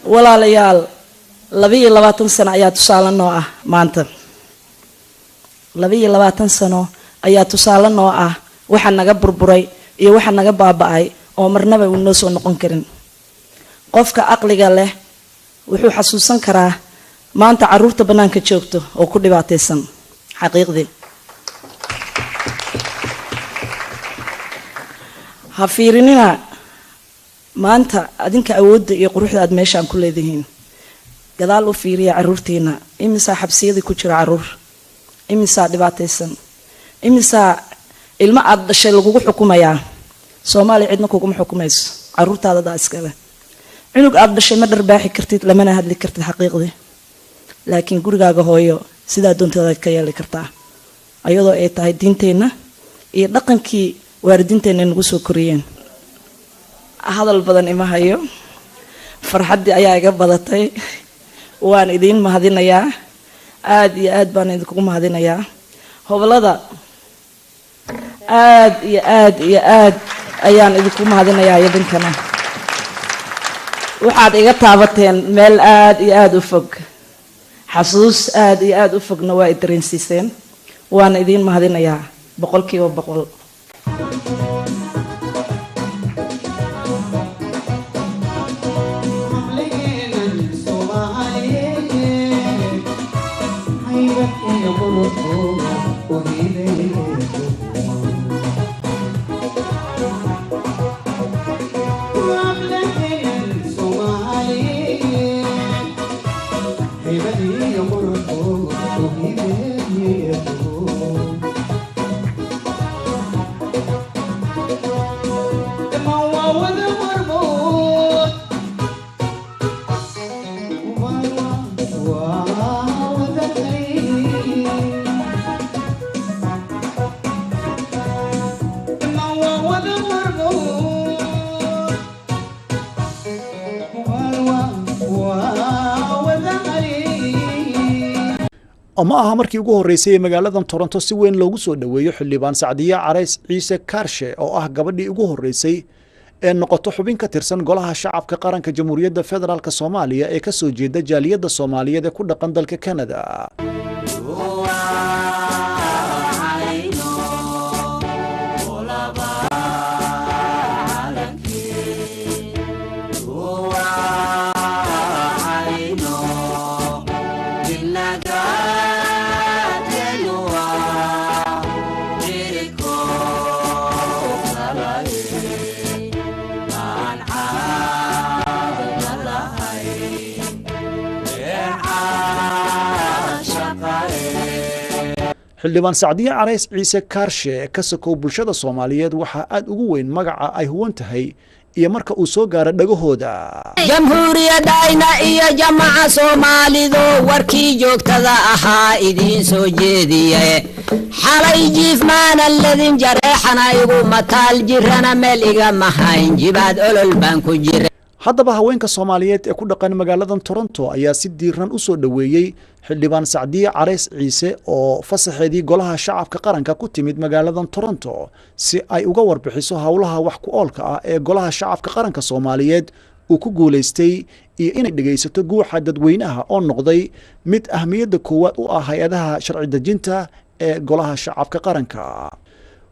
Walaalayaal, 22 sano ayaa tusaale noo ah maanta. 22 sano ayaa tusaale noo ah waxa naga burburay iyo waxa naga baaba'ay oo marnaba uu noo soo noqon karin. Qofka aqliga leh wuxuu xasuusan karaa maanta caruurta bannaanka joogto oo ku dhibaataysan xaqiiqdii. Ha fiirinina maanta adinka awoodda iyo quruxda aad meeshaan ku leedihiin. Gadaal u fiiriya caruurtiina. Imisaa xabsiyadii ku jira caruur? Imisaa dhibaataysan? Imisaa ilmo aad dhashay lagugu xukumayaa? Soomaaliya cidna kuguma xukumayso, caruurtaadadaa iskale. Cunug aad dhashay ma dharbaaxi kartid, lamana hadli kartid xaqiiqdii, laakiin gurigaaga hooyo sidaa doontaadaad ka yeeli kartaa, ayadoo ay tahay diinteenna iyo dhaqankii waalidiinteenna nagu soo koriyeen. Hadal badan ima hayo, farxaddii ayaa iga badatay. Waan idiin mahadinayaa, aad iyo aad baan idinkugu mahadinayaa. Hobolada, aad iyo aad iyo aad ayaan idinku mahadinayaa. Idinkana waxaad iga taabateen meel aad iyo aada u fog, xasuus aad iyo aada u fogna waa i dareensiiseen. Waana idiin mahadinayaa 100%. Ma aha markii ugu horreysay ee magaaladan Toronto si weyn loogu soo dhoweeyo xildhibaan Sacdiye Carays Ciise Kaarshe, oo ah gabadhii ugu horreysay ee noqoto xubin ka tirsan Golaha Shacabka Qaranka Jamhuuriyadda Federaalk Soomaaliya ee ka soo jeeda jaaliyadda Soomaaliyeed ee ku dhaqan dalka Canada. Xildhibaan Sacdiye Carays Ciise Kaarshe ka sokow, bulshada Soomaaliyeed waxaa aad ugu weyn magaca ay huwan tahay iyo marka uu soo gaaro dhagahooda. Jamhuuriyadayna iyo jamaca Soomaalidu warkii joogtada ahaa idiin soo jeediye. Xalay jiifmaana ledin, jareexana igu mataal, jirana meel igama hayn, jibaad olol baan ku jira. Haddaba haweenka Soomaaliyeed ee ku dhaqan magaaladan Toronto ayaa si diiran u soo dhoweeyey xildhibaan Sacdiye Carays Ciise oo fasaxeedii Golaha Shacabka Qaranka ku timid magaaladan Toronto si ay uga warbixiso howlaha wax ku oolka ah ee Golaha Shacabka Qaranka Soomaaliyeed uu ku guulaystay iyo inay dhegaysato guuxa dadweynaha oo noqday mid ahmiyadda koowaad u ah hay-adaha sharci dejinta ee Golaha Shacabka Qaranka.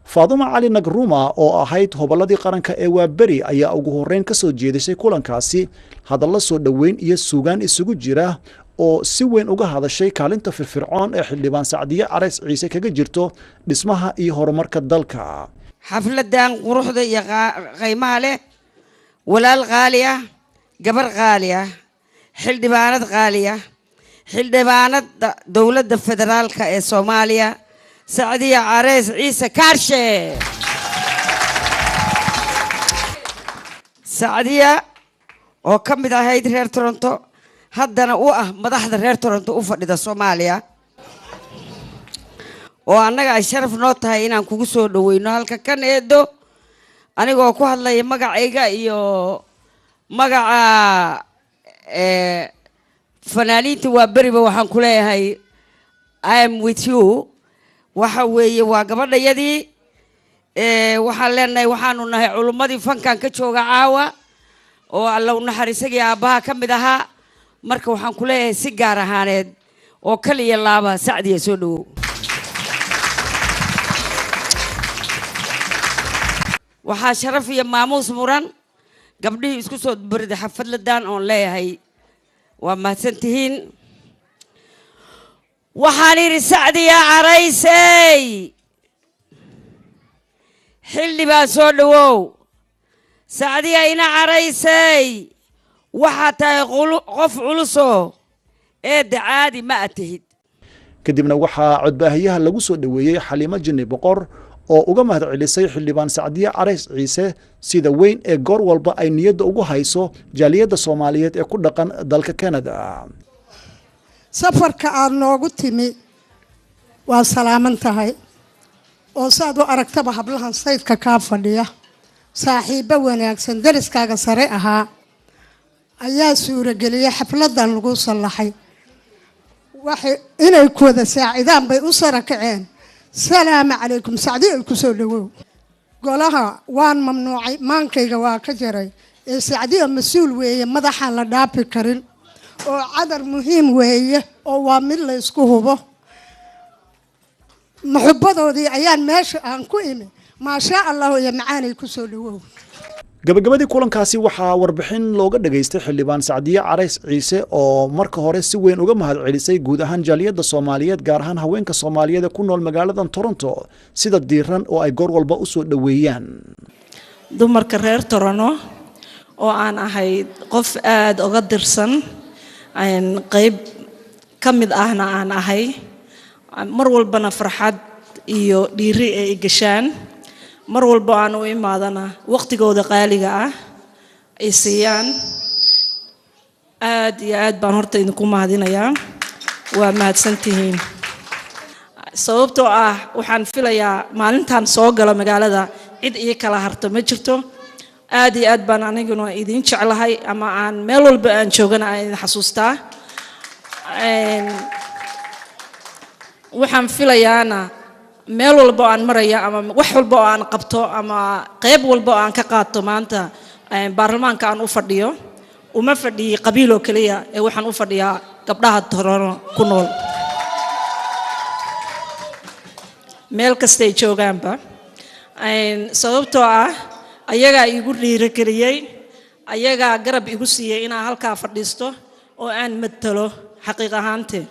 Faaduma Cali Nagruma oo ahayd hobolladii qaranka ee Waaberi ayaa ugu horreyn ka soo jeedisay kulankaasi hadallo soo dhoweyn iyo suugaan isugu jira oo si weyn uga hadashay kaalinta firfircoon ee xildhibaan Sacdiye Carays Ciise kaga jirto dhismaha iyo horumarka dalka. Xafladan quruxda iyo qiimaha leh, walaal qaali ah, gabar qaali ah, xildhibaanad qaali ah, xildhibaanada dowladda federaalka ee Soomaaliya, Sacdiya Carays Ciise Kaarshe. Sacdiya oo ka mid ahayd reer Toronto, haddana u ah madaxda reer Toronto u fadhida Soomaaliya, oo annaga ay sharaf noo tahay inaan kugu soo dhaweyno halka kan, eedo. Anigoo ku hadlaya magacayga iyo magaca fanaaniinta waa beriba, waxaan ku leeyahay I am with you. Waxa weeye waa gabadhayadii. Waxaan leenahay waxaanu nahay culummadii fankan ka jooga caawa, oo Alla u naxariisagii aabbaha ka mid ahaa. Marka waxaan ku leeyahay si gaar ahaaneed oo kal iyo laaba, Sacdiya, soo dhawow. Waxaa sharaf iyo maamuus muran gabdhihii isku soo beriday xafadladan oon leeyahay waa mahadsantihiin. Waxaan idhi, Sacdiya Caraysey, xildhibaan, soo dhawow. Sacdiya ina Caraysey, waxaa tahay qof culusoo eedda caadi ma a tihid. Kadibna waxaa codbaahiyaha lagu soo dhoweeyey Xaliimo Jinni Boqor oo uga mahad celisay xildhibaan Sacdiye Carays Ciise sida weyn ee goor walba ay niyadda ugu hayso jaaliyadda Soomaaliyeed ee ku dhaqan dalka Canada. Safarka aada noogu timi waa salaaman tahay, oo saad u aragtaba hablahan saydka kaa fadhiya, saaxiibbo wanaagsan, dariskaaga sare ahaa ayaa suurageliyay xafladan lagu sallaxay. Waxay inay ku wada saacidaan bay u sara kaceen. Salaamu calaykum, Sacdi, ay ku soo dhawow golaha. Waan mamnuucay, maankayga waa ka jaray ee Sacdiya mas-uul weeye, madaxaan la dhaafi karin oo cadar muhiim weeye, oo waa mid la ysku hubo. Muxubadoodii ayaan meesha aan ku imi. Maashaa Allahu iyo macaanay, ku soo dhawow. Gabagabadii kulankaasi waxaa warbixin looga dhageystay xildhibaan Sacdiye Carays Ciise, oo marka hore si weyn uga mahad celisay guud ahaan jaaliyadda Soomaaliyeed, gaar ahaan haweenka Soomaaliyeed ee ku nool magaaladan Toronto, sida diiran oo ay goor walba usoo dhoweeyaan. Dumarka reer Toronto oo aan ahay qof aada uga dirsan, qeyb ka mid ahna aan ahay, mar walbana farxad iyo dhiiri ay gashaan, mar walba aan u imaadana waqtigooda qaaliga ah ay siiyaan, aad iyo aad baan horta idinku mahadinayaa. Waa mahadsantihiin, sababtoo ah waxaan filayaa maalintaan soo galo magaalada cid ii kala harto ma jirto. Aad iyo aad baan aniguna idiin jeclahay, ama aan meel walba aan joogana aan idin xasuustaa. Waxaan filayaana meel walba oo aan maraya ama wax walba oo aan qabto ama qeyb walba oo aan ka qaato maanta baarlamaanka aan u fadhiyo, uma fadhiyi qabiil oo keliya ee waxaan u fadhiyaa gabdhaha Toronto ku nool meel kastay joogaanba, sababtoo ah ayagaa igu dhiirigeliyey, ayagaa garab igu siiyey inaan halkaa fadhiisto oo aan matalo. Xaqiiq ahaantii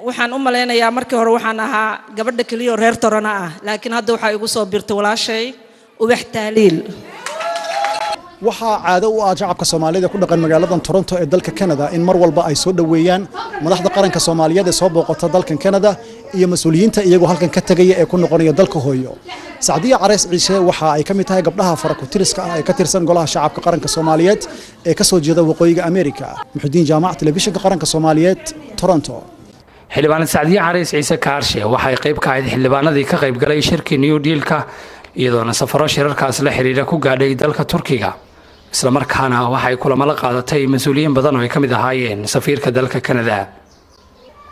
waxaan u malaynayaa markii hore waxaan ahaa gabadha keliya oo reer Torona ah, laakiin hadda waxaa igu soo biirtay walaashay Ubax Tahliil. Waxaa caado u ah shacabka Soomaalida ku dhaqan magaaladan Toronto ee dalka Canada in mar walba ay soo dhoweeyaan madaxda qaranka Soomaaliyeed ee soo booqata dalkan Canada iyo mas-uuliyiinta iyagoo halkan ka tegaya ee ku noqonaya dalka hooyo. Sacdiya Carays Ciise waxa ay ka mid tahay gabdhaha farakutiriska ah ee ka tirsan golaha shacabka qaranka Soomaaliyeed ee ka soo jeeda waqooyiga Amerika. Muxudiin Jaamac, Telefishinka Qaranka Soomaaliyeed, Toronto. Xildhibaan Sacdiye Carays Ciise Kaarshe waxay qayb ka ahayd xildhibaanadii ka qaybgalay shirkii New Dealka, iyadoona safaro shirarkaas la xiriira ku gaadhay dalka Turkiga, islamarkaana waxay kulamo la qaadatay mas-uuliyiin badan oo ay ka mid ahaayeen safiirka dalka Kanada.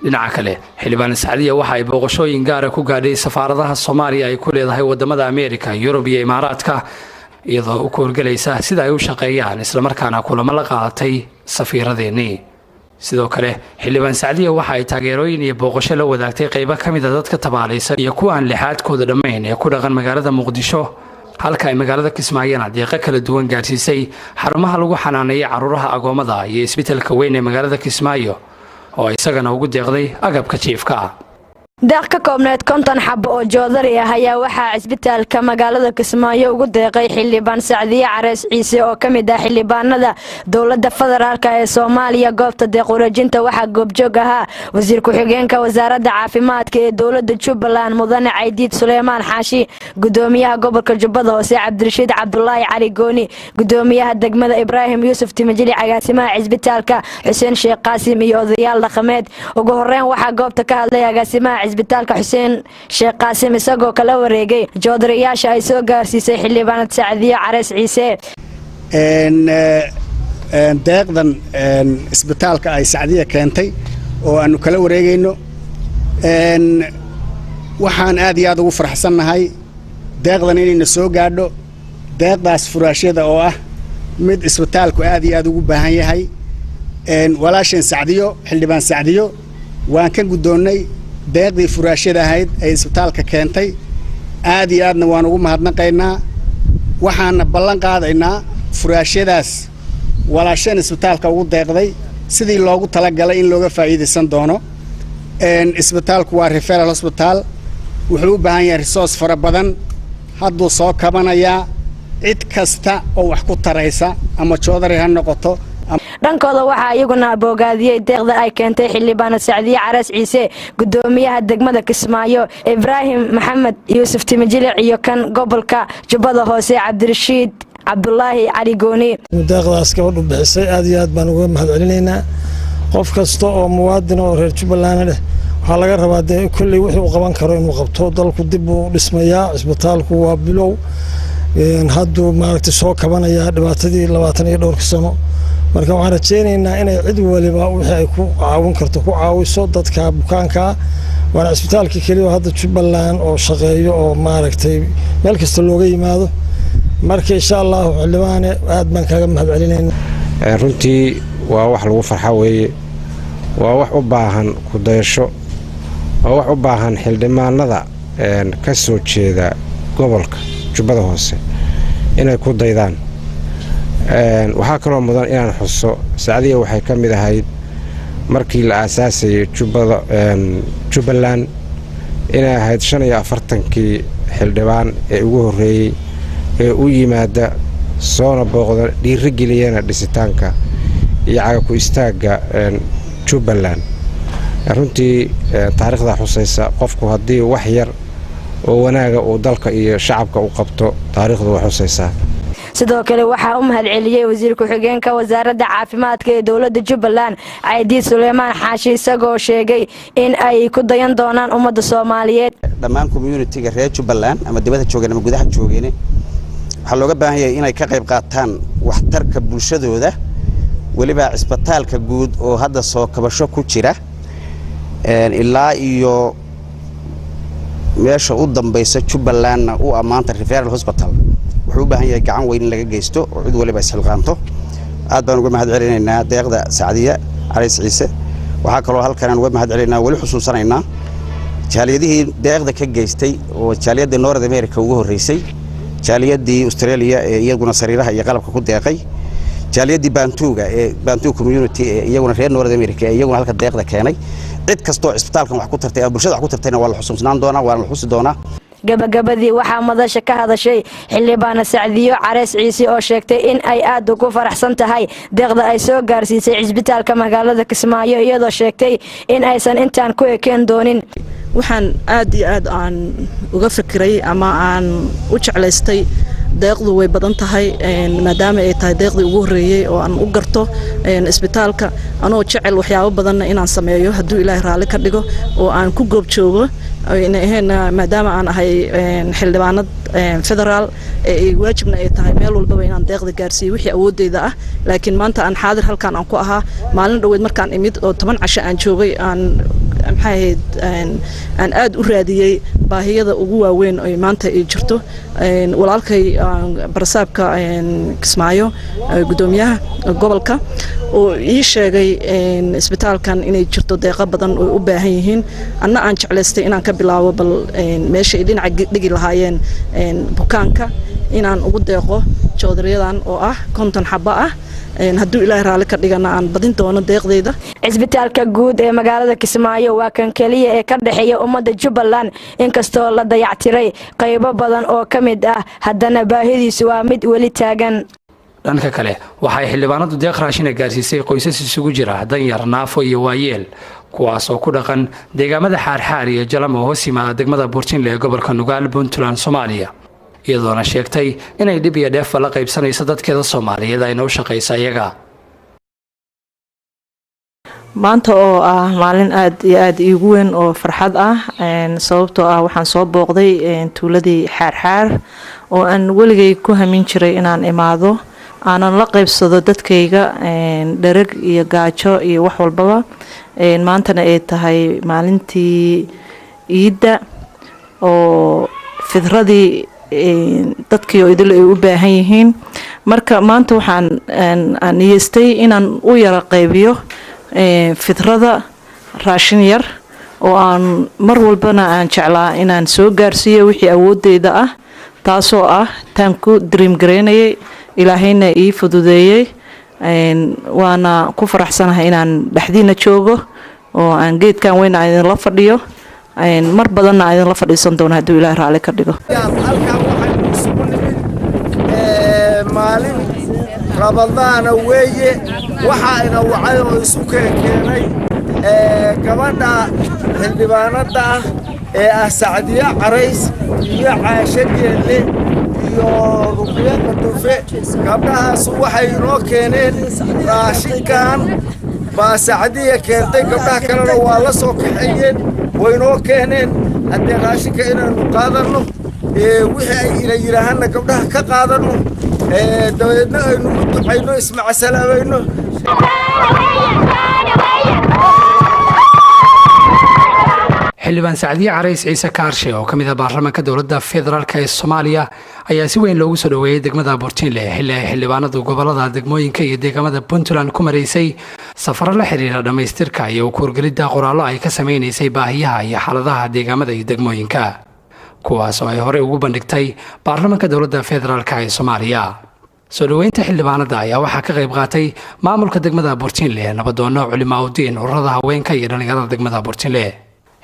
Dhinaca kale, xildhibaan Sacdiya waxa ay booqashooyin gaara ku gaadhay safaaradaha Soomaaliya ay ku leedahay wadamada Ameerika, Yurub iyo Imaaraadka, iyadoo u kuurgelaysa sida ay u shaqeeyaan, islamarkaana kulamo la qaadatay safiiradeennii. Sidoo kale, xildhibaan Sacdiya waxa ay taageerooyin iyo booqasho la wadaagtay qaybo ka mid a dadka tabaalaysan iyo kuwa aan lixaadkooda dhammayn ee ku dhaqan magaalada Muqdisho, halka ay magaalada Kismaayona deeqo kala duwan gaarsiisay xarumaha lagu xanaaneeyay caruuraha agoommada iyo isbitaalka weyn ee magaalada Kismaayo oo isagana ugu deeqday agabka jiifka ah. Deeq ka koobneed 50 xabo oo joodari ah ayaa waxaa cisbitaalka magaalada Kismaayo ugu deeqay xildhibaan Sacdiye Careys Ciise oo ka mid ah xildhibaanada dowladda federaalk ee Soomaaliya. Goobta deeq wareejinta waxaa goobjoog ahaa wasiir ku-xigeenka wasaaradda caafimaadka ee dowladda Jubbaland, mudane Caydiid Suleymaan Xaashi, gudoomiyaha gobolka Jubbada Hoose Cabdirashiid Cabdulaahi Cali Gooni, gudoomiyaha degmada Ibraahim Yuusuf Timajili, agaasimaha cisbitaalka Xuseen Sheekh Qaasim iyo odayaal dhaqameed. Ugu horeyn waxaa goobta ka hadlay agaasimaha cisbitaalka Xuseen Sheekh Qaasim, isagoo kala wareegay joodariyaasha ay soo gaarsiisay xildhibaanad Sacdiye Careys Ciise. Deeqdan isbitaalka ay Sacdiya keentay oo aanu kala wareegayno, waxaan aad iyo aad ugu faraxsannahay deeqdan inayna soo gaadho, deeqdaas furaashyada oo ah mid isbitaalku aad iyo aad ugu baahan yahay. Walaasheen Sacdiyo, xildhibaan Sacdiyo, waan ka guddoonnay deeqdii furaashyada ahayd ay isbitaalka keentay, aad iyo aadna waan ugu mahadnaqaynaa. Waxaana ballan qaadaynaa furaashyadaas walaasheen isbitaalka ugu deeqday sidii loogu talagalay in looga faa'iidaysan doono. Isbitaalku waa referral hospital, wuxuu u baahan yahay resource fara badan. Hadduu soo kabanayaa, cid kasta oo wax ku taraysa ama joodari ha noqoto. Dhankooda waxaa iyaguna boogaadiyey deeqda ay keentay xildhibaanad Sacdiye Careys Ciise gudoomiyaha degmada Kismaayo Ibraahim Maxamed Yuusuf Timijilic iyo kan gobolka Jubbada Hoose Cabdirashiid Cabdulaahi Cali Gooni. Deeqdaas gabadhu bixisay aad iyo aad baan uga mahad celinaynaa. Qof kasta oo muwaadin oo reer Jubbaland leh waxaa laga rabaa dee kolley wixii uu qaban karo inuu qabto. Dalku dib buu dhismayaa, cisbitaalku waa bilow, hadduu maaragtay soo kabanayaa dhibaatadii 20 iyo dhowrka sano. Marka waxaan rajaynaynaa inay cid waliba wixii ay ku caawin karto ku caawiso dadka bukaankaa. Waana cisbitaalkii keliya hadda Jubbaland oo shaqeeyo oo maaragtay meel kasta looga yimaado. Marka insha Allahu, xildhibaane, aad baan kaaga mahad celinayna. Runtii waa wax lagu farxa weeye, waa wax u baahan ku-dayasho, waa wax u baahan xildhibaanada ka soo jeeda gobolka Jubbada Hoose inay ku daydaan. Waxaa kaloo mudan inaan xuso, Sacdiya waxay ka mid ahayd markii la aasaasayay Jubbada Jubbaland inay ahayd 45-kii xildhibaan ee ugu horreeyey ee u yimaada, soona booqda, dhiirigeliyana dhisitaanka iyo caga ku istaagga Jubbaland. Runtii taariikhdaa xusaysa. Qofku haddii wax yar oo wanaaga uu dalka iyo shacabka u qabto, taariikhdu waa xusaysaa. Sidoo kale waxaa u mahadceliyey wasiir ku-xigeenka wasaaradda caafimaadka ee dowladda Jubbaland Caydiid Suleymaan Xaashi, isagoo sheegay in ay ku dayan doonaan ummadda Soomaaliyeed. Dhammaan community-ga reer Jubbaland, ama dibadda joogeen ama gudaha joogeen, waxaa looga baahan yahay inay ka qayb qaataan waxtarka bulshadooda, weliba cisbitaalka guud oo hadda soo kabasho ku jira ilaa iyo meesha u dambaysa Jubbalandna u ammaanta referral hospital, wuxuu u baahan yahay gacan weyn in laga geysto oo cid waliba isxilqaanto. Aad baan uga mahad celinaynaa deeqda Sacdiya Calays Ciise. Waxaa kaloo halkan aan uga mahad celinaynaa, weli xusuusanaynaa jaaliyadihii deeqda ka geystay, oo jaaliyadda North America ugu horreysay, jaaliyadii Australia ee iyaguna sariiraha iyo qalabka ku deeqay, jaaliyadii Bantuuga ee Bantu community ee iyaguna reer North America ee iyaguna halka deeqda keenay. Cid kastoo cisbitaalkan wax ku tartay ama bulshada wax ku tartayna waa la xusuusnaan doonaa, waana la xusi doonaa. Gabagabadii waxaa madasha ka hadashay xildhibaana Sacdiyo Careys Ciise oo sheegtay in ay aad ugu faraxsan tahay deeqda ay soo gaarsiisay cisbitaalka magaalada Kismaayo, iyadoo sheegtay in aysan intaan ku ekeen doonin. Waxaan aad iyo aad aan uga fikiray ama aan u jeclaystay, deeqdu way badan tahay, maadaama ay tahay deeqdii ugu horreeyey oo aan u garto isbitaalka, anoo jecel waxyaabo badanna inaan sameeyo hadduu Ilaahay raalli ka dhigo oo aan ku goob joogo ahayn, maadaama aan ahay xildhibaanad federaal ee waajibna ay tahay meel walbaba inaan deeqda gaarsiiyo wixii awoodeyda ah. Laakiin maanta aan xaadir halkaan aan ku ahaa, maalin dhoweed markaan imid oo 10 casho aan joogay, aan maxay ahayd aan aad u raadiyey baahiyada ugu waaweyn ay maanta ay jirto. Walaalkay barasaabka Kismaayo, guddoomiyaha gobolka, oo ii sheegay isbitaalkan inay jirto deeqo badan oo u baahan yihiin, anna aan jeclaystay inaan ka bilaabo bal meesha ay dhinaca dhigi lahaayeen bukaanka inaan ugu deeqo joodariyadan oo ah 50 xabo ah. Hadduu Ilaahay raalli ka dhigana aan badin doono deeqdeyda. Cisbitaalka guud ee magaalada Kismaayo waa kan keliya ee ka dhexeeya ummadda Jubbaland. Inkastoo la dayactiray qaybo badan oo ka mid ah, haddana baahidiisu waa mid weli taagan. Dhanka kale waxay xildhibaanadu deeq raashina gaarsiisay qoysas isugu jira danyar, naafo iyo waayeel, kuwaas oo ku dhaqan deegaamada Xaarxaar iyo Jalam oo hoos yimaada degmada Buurtinle ee gobolka Nugaal, Puntland, Soomaaliya, iyadoona sheegtay inay dhib iyo dheefba la qaybsanayso dadkeeda Soomaaliyeed ayna u shaqaysa iyaga. Maanta oo ah maalin aada iyo aada iigu weyn oo farxad ah, sababtoo ah waxaan soo booqday tuuladii Xaarxaar oo aan weligay ku hamin jiray inaan imaado, aanan la qeybsado dadkayga dhereg iyo gaajo iyo wax walbaba. Maantana ay tahay maalintii iidda oo fidradii dadkii oo idil ay u baahan yihiin. Marka maanta waxaan aan niyeystay inaan u yara qaybiyo fidrada raashin yar oo aan mar walbana aan jeclaa inaan soo gaarsiiyo wixii awoodeyda ah, taasoo ah taan ku dream gareynayay, Ilaahayna ii fududeeyey. Waana ku faraxsanahay inaan dhexdiina joogo oo aan geedkan weyn aan idinla fadhiyo, mar badanna aan idinla fadhiisan doono hadduu Ilaah raalli ka dhigo. Halkan waxaynu isugu nimid maalin Ramadaana weeye. Waxaa ina wacay oo isu keenkeenay gabadha xildhibaanadda ah ee ah Sacdiye Carays iyo Caasho Geelle iyo Ruqyo Qadufe. Gabdhahaas waxay inoo keeneen raashinkan baa Sacdiya keentay, gabdhaha kalena waa la soo kaxeeyeen, waynoo keeneen. Haddee raashinka inaynu qaadanno, wixii ay ina yidhaahaanna gabdhaha ka qaadanno, dabadeedna aynu u ducayno, ismacasalaamayno. Xildhibaan Sacdiye Carays Ciise Kaarshe oo ka mid ah baarlamaanka dowladda federaalk ee Soomaaliya ayaa si weyn loogu soo dhoweeyey degmada Burtinle, xilli ay xildhibaanadu gobolada, degmooyinka iyo deegaamada Puntland ku maraysay safaro la xiriira dhammaystirka iyo kuurgelidda qoraallo ay ka sameynaysay baahiyaha iyo xaaladaha deegaamada iyo degmooyinka, kuwaas oo ay horey ugu bandhigtay baarlamaanka dowladda federaalk ee Soomaaliya. Soo dhoweynta xildhibaanada ayaa waxaa ka qayb qaatay maamulka degmada Burtinle, nabadoono, culimaaudiin, ururada haweenka iyo dhallinyarada degmada Burtinle.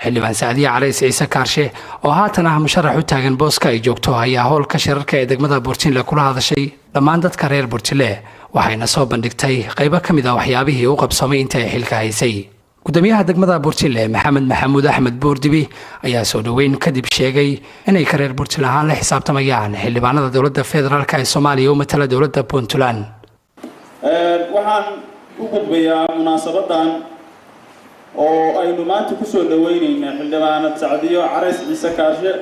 Xildhibaan Sacdiye Carays Ciise Kaarshe oo haatan ah musharax u taagan booska ay joogto ayaa howlka shirarka ee degmada Burtinle kula hadashay dhammaan dadka reer Burtinle, waxayna soo bandhigtay qaybo ka mid ah waxyaabihii u qabsoomay inta ay xilka haysay. Gudoomiyaha degmada Burtinle, Maxamed Maxamuud Axmed Buurdibi, ayaa soo dhoweyn kadib sheegay inay ka reer Burtinle ahaan la xisaabtamayaan xildhibaanada dowladda federaalk ee Soomaaliya u matala dowladda Puntland. Waxaan u gudbayaa munaasabadan oo aynu maanta kusoo dhaweynayna xildhibaanad Sacdiyo Carays Ciise Kaarshe,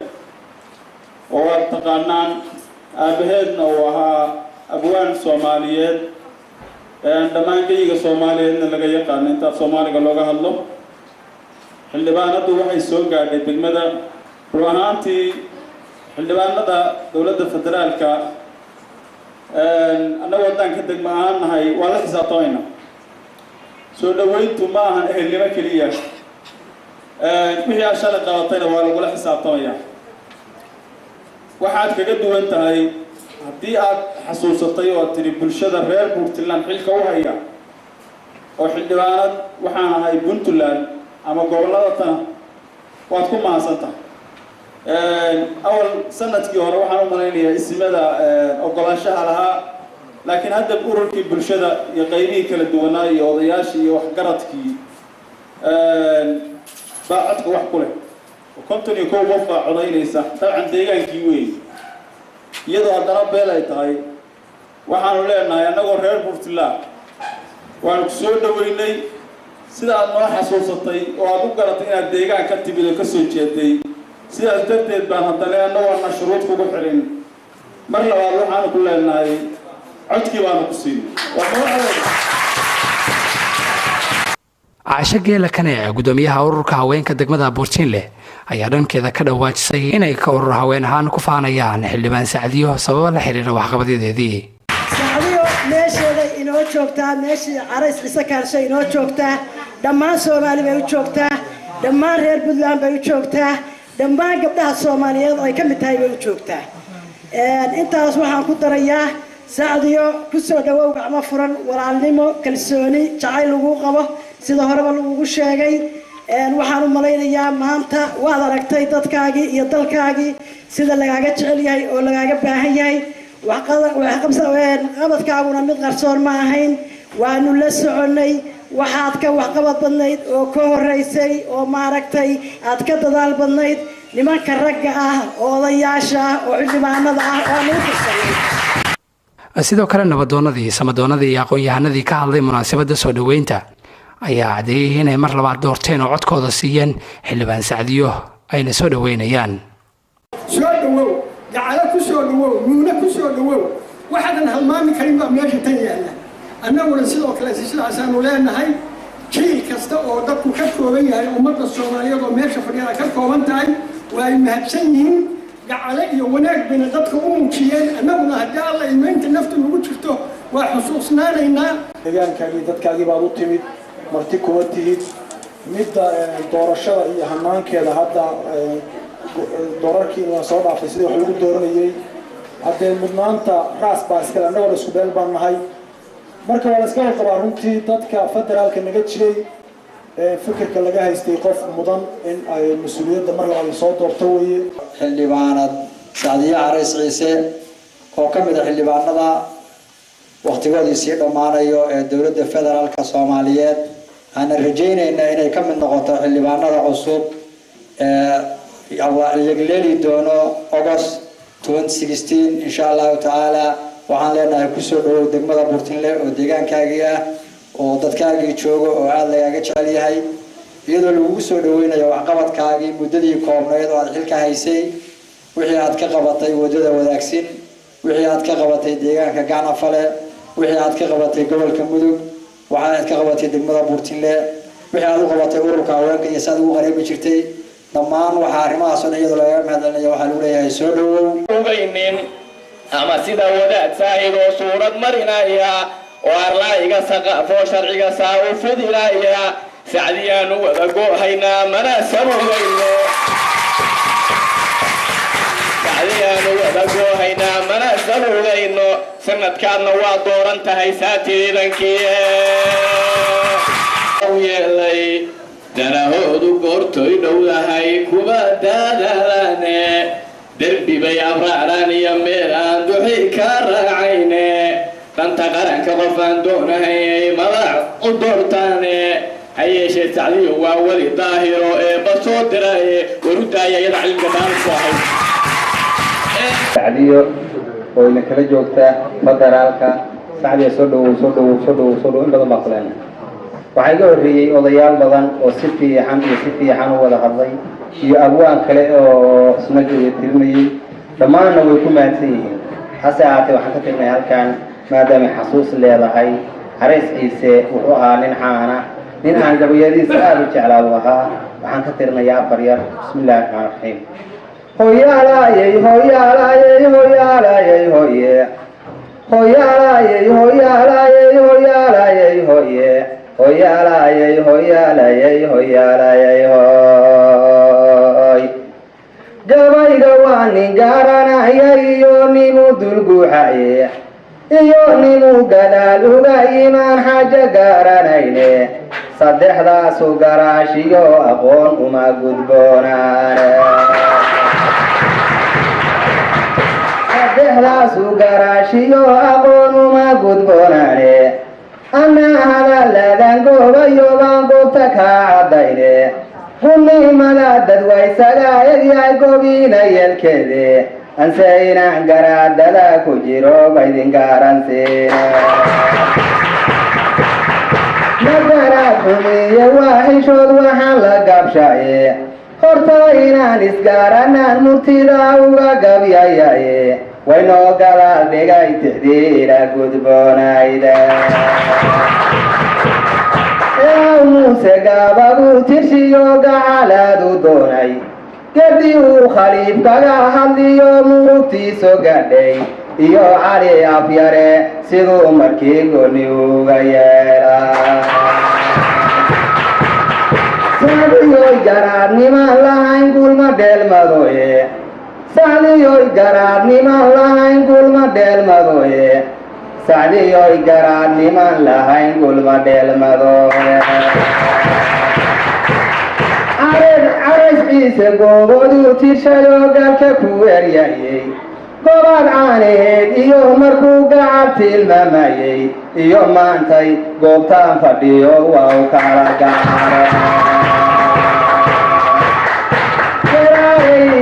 oo aad taqaanaan, aabaheedna uu ahaa abwaan Soomaaliyeed, dhammaan geyiga Soomaaliyeedna laga yaqaano inta af Soomaaliga looga hadlo. Xildhibaanaddu waxay soo gaadhay degmada. Run ahaantii, xildhibaanada dowladda federaalka annagoo haddaan ka degmo ahaan nahay waa la xisaabtamayna. Soo dhoweyntu ma ahan ehelnimo keliya, wixii aad shalay qabatayna waa lagula xisaabtamaya. Waxaad kaga duwan tahay haddii aad xasuusatay oo aad tidhi bulshada reer Puntland xilka u haya oo xildhibaanad waxaan ahay Puntland ama gobollada tana, waad ku mahadsan tahay. Awal sanadkii hore waxaan u malaynayaa isimada ogolaanshaha lahaa, laakiin hadda ururkii bulshada iyo qaybihii kala duwanaa iyo odayaashii iyo waxgaradkii baa codka wax ku leh. 51 qof baa codaynaysa, dabcan deegaankii weey, iyadoo haddana beel ay tahay. Waxaanu leenahay annagoo reer Puntland waanu ku soo dhoweynay sida aad noo xasuusatay oo aad u garatay inaad deegaan ka timid oo ka soo jeeday. Sidaas darteed baan haddana annagoona shuruud kugu xirin mar labaad waxaanu ku leenahay codkii baanu ku siinay. Waa noo. Caasho Geela Kaneec, gudoomiyaha ururka haweenka degmada Buurtinle, ayaa dhankeeda ka dhawaajisay inay ka urur haween ahaan ku faanayaan xildhibaan Sacdiyo sababo la xiriira waxqabadyadeedii. Sacdiyo meesheeday inoo joogtaa, meeshii Carays Ciise Kaarshe inoo joogtaa. Dhammaan Soomaali bay u joogtaa, dhammaan reer Puntland bay u joogtaa, dhammaan gabdhaha Soomaaliyeed oo ay ka mid tahay bay u joogtaa. Intaas waxaan ku darayaa, Sacdiyo, kusoo dhawow gacmo furan, walaalnimo, kalsooni, jacayl laguu qabo sida horeba lagugu sheegay. Waxaan u malaynayaa maanta waad aragtay dadkaagii iyo dalkaagii sida lagaaga jecel yahay oo lagaaga baahan yahay. Qabadkaaguna mid qarsoon ma ahayn, waanu la soconnay. Waxaad ka waxqabad badnayd oo ka horeysay oo maaragtay aad ka dadaal badnayd nimanka ragga ah oo odayaasha ah oo xildhibaanada ah oo aanu u tirsanay. Sidoo kale, nabadoonadii, samadoonadii iyo aqoon-yahanadii ka hadlay munaasabadda soo dhoweynta ayaa cadeeyey inay mar labaad doorteen oo codkooda siiyeen xildhibaan Sacdiyo, ayna soo dhoweynayaan. Soo dhowow gacalo, ku soo dhowow nuune, ku soo dhowow. Waxaadan halmaami karin baa meesha tan yaalla. Annaguna sidoo kale sidaasaanu leenahay. Jiil kasta oo dadku ka kooban yahay, ummadda Soomaaliyeed oo meesha fadhiyada ka kooban tahay, waa ay mahadsan yihiin. Gacale iyo wanaag bayna dadka u muujiyeen. Annaguna haddii Alla imaynta naftu nagu jirto waa xusuusnaanaynaa. Deegaankaagii, dadkaagii baad u timid, marti kuma tihid. Midda doorashada iyo hanaankeeda hadda, doorarkii la soo dhaafay sidii wax lagu dooranayay, haddee mudnaanta raas baa iskale. Annagoo isku beel baan nahay, marka waa la iska warqabaa. Runtii dadka federaalka naga jiray, fikirka laga haystay qof mudan in ay mas-uuliyadda mar labaad lasoo doorto weeye. Xildhibaanad Sacdiye Carays Ciise oo ka mid a xildhibaanada wakhtigoodii sii dhammaanayo ee dowladda federaalka Soomaaliyeed, waxaana rajaynaynaa inay ka mid noqoto xildhibaanada cusub ee yagleeli doono August 2016, insha Allahu tacaala. Waxaan leenahay, kusoo dhawow degmada Burtinle oo deegaankaagii ah oo dadkaagii joogo oo aada lagaaga jecel yahay, iyadoo lagugu soo dhaweynayo waxqabadkaagii muddadii koobnayd oo aada xilka haysay, wixii aad ka qabatay waddada Wadaagsin, wixii aad ka qabatay deegaanka Gacnafale, wixii aad ka qabatay gobolka Mudug, waxa aad ka qabatay degmada Burtinle, wixii aad u qabatay ururka haweenka iyo saad ugu qareemi jirtay. Dhammaan waxaa arrimahaas oo dhan iyadoo lagaga mahadcelinaya, waxaa lagu leeyahay soo dhawow. Ugaynin ama sida wadaad saahid oo suurad marinaya oo arlaa'iga saqafoo sharciga saa u fidinaya, Sacdiyaanu wada go'haynaa, mana sabugayno. Sacdiyaanu wada go'haynaa, mana sabugayno. Sanadkaadna waa dooran tahay saatiidankii yeelay. Danahoodu goortoy dhowdahay kuba daadaalane, derbi bay abraaraan iyo meel aan duxi ka raacayne. Danta qaranka qof aan doonahayay madax u doortaane. Ha yeeshee Sacdiyo waa weli daahiro eebba soo diraye, warudaaya iyada cilmiga daalku ahayd. Sacdiyo oo ina kala joogta federaalka, Sacdiya, soo dhawow, soo dhawow, soo dhawow, soo dhawow. In badan baa kuleena. Waxaa iga horreeyey odayaal badan oo si fiican iyo si fiican u wada hadlay iyo abwaan kale oo isna tirinayay. Dhammaanna way ku mahadsan yihiin. Hase ahaatee, waxaan ka tirnay halkan, maadaamay xasuus leedahay, Carays Ciise wuxuu ahaa nin caana, nin aan gabayadiisa aada u jeclaa buu ahaa. Waxaan ka tirinayaa afar yar. Bismi illahi raxmaan raxiim. Hoyaalayey, hoyaalayey, hoyaalayey, hoye, hoyaalayey, hoyaalayey, hoyaalayey, hoye, hoyaalayey, hoyaalayey, hoyaalayey, hoy. Gabayga waa nin garanaya iyo ninuu dulguuxaye iyo ninuu gadaal uga imaan xaajo garanayne. Saddexdaasu garaashiyo aqoon uma gudboonaane. Saddexdaasu garaashiyo aqoon uma gudboonaane. Anaa hadalladan goobayo baan goobta kaa caddayne. Qunimada dad waysaga egyahay gobiina yeelkeede, anse inaan garaadada ku jiro baydin garansiine. Magaraad xumiye waa xishood, waxaan la gabshaye. Horta inaan isgaaranaan murtida uga gabyayaye, waynoo gadaal dhigay tixdiila gudboonayda. Muuse gaabaguu tirshiyo gacalaadu doonay, gedi uu khaliif kaga hadliyo murugtiiso gadhay, iyo Cali Afyare siduu markii goni uga yeela. Sacdiyoy garaadnimaan lahayn gulma dheelmadoye. Sacdiyoy garaadnimaan lahayn gulma dheelmadoye. Sacdiyoy garaadnimaan lahayn gulma dheelmadoye. Carays Ciise gooboduu tirshayoo galka ku eryayey, gobaad caanaheed iyo markuu gacal tilmaamayey, iyo maantay goobtaan fadhiyo waa u kala gaara.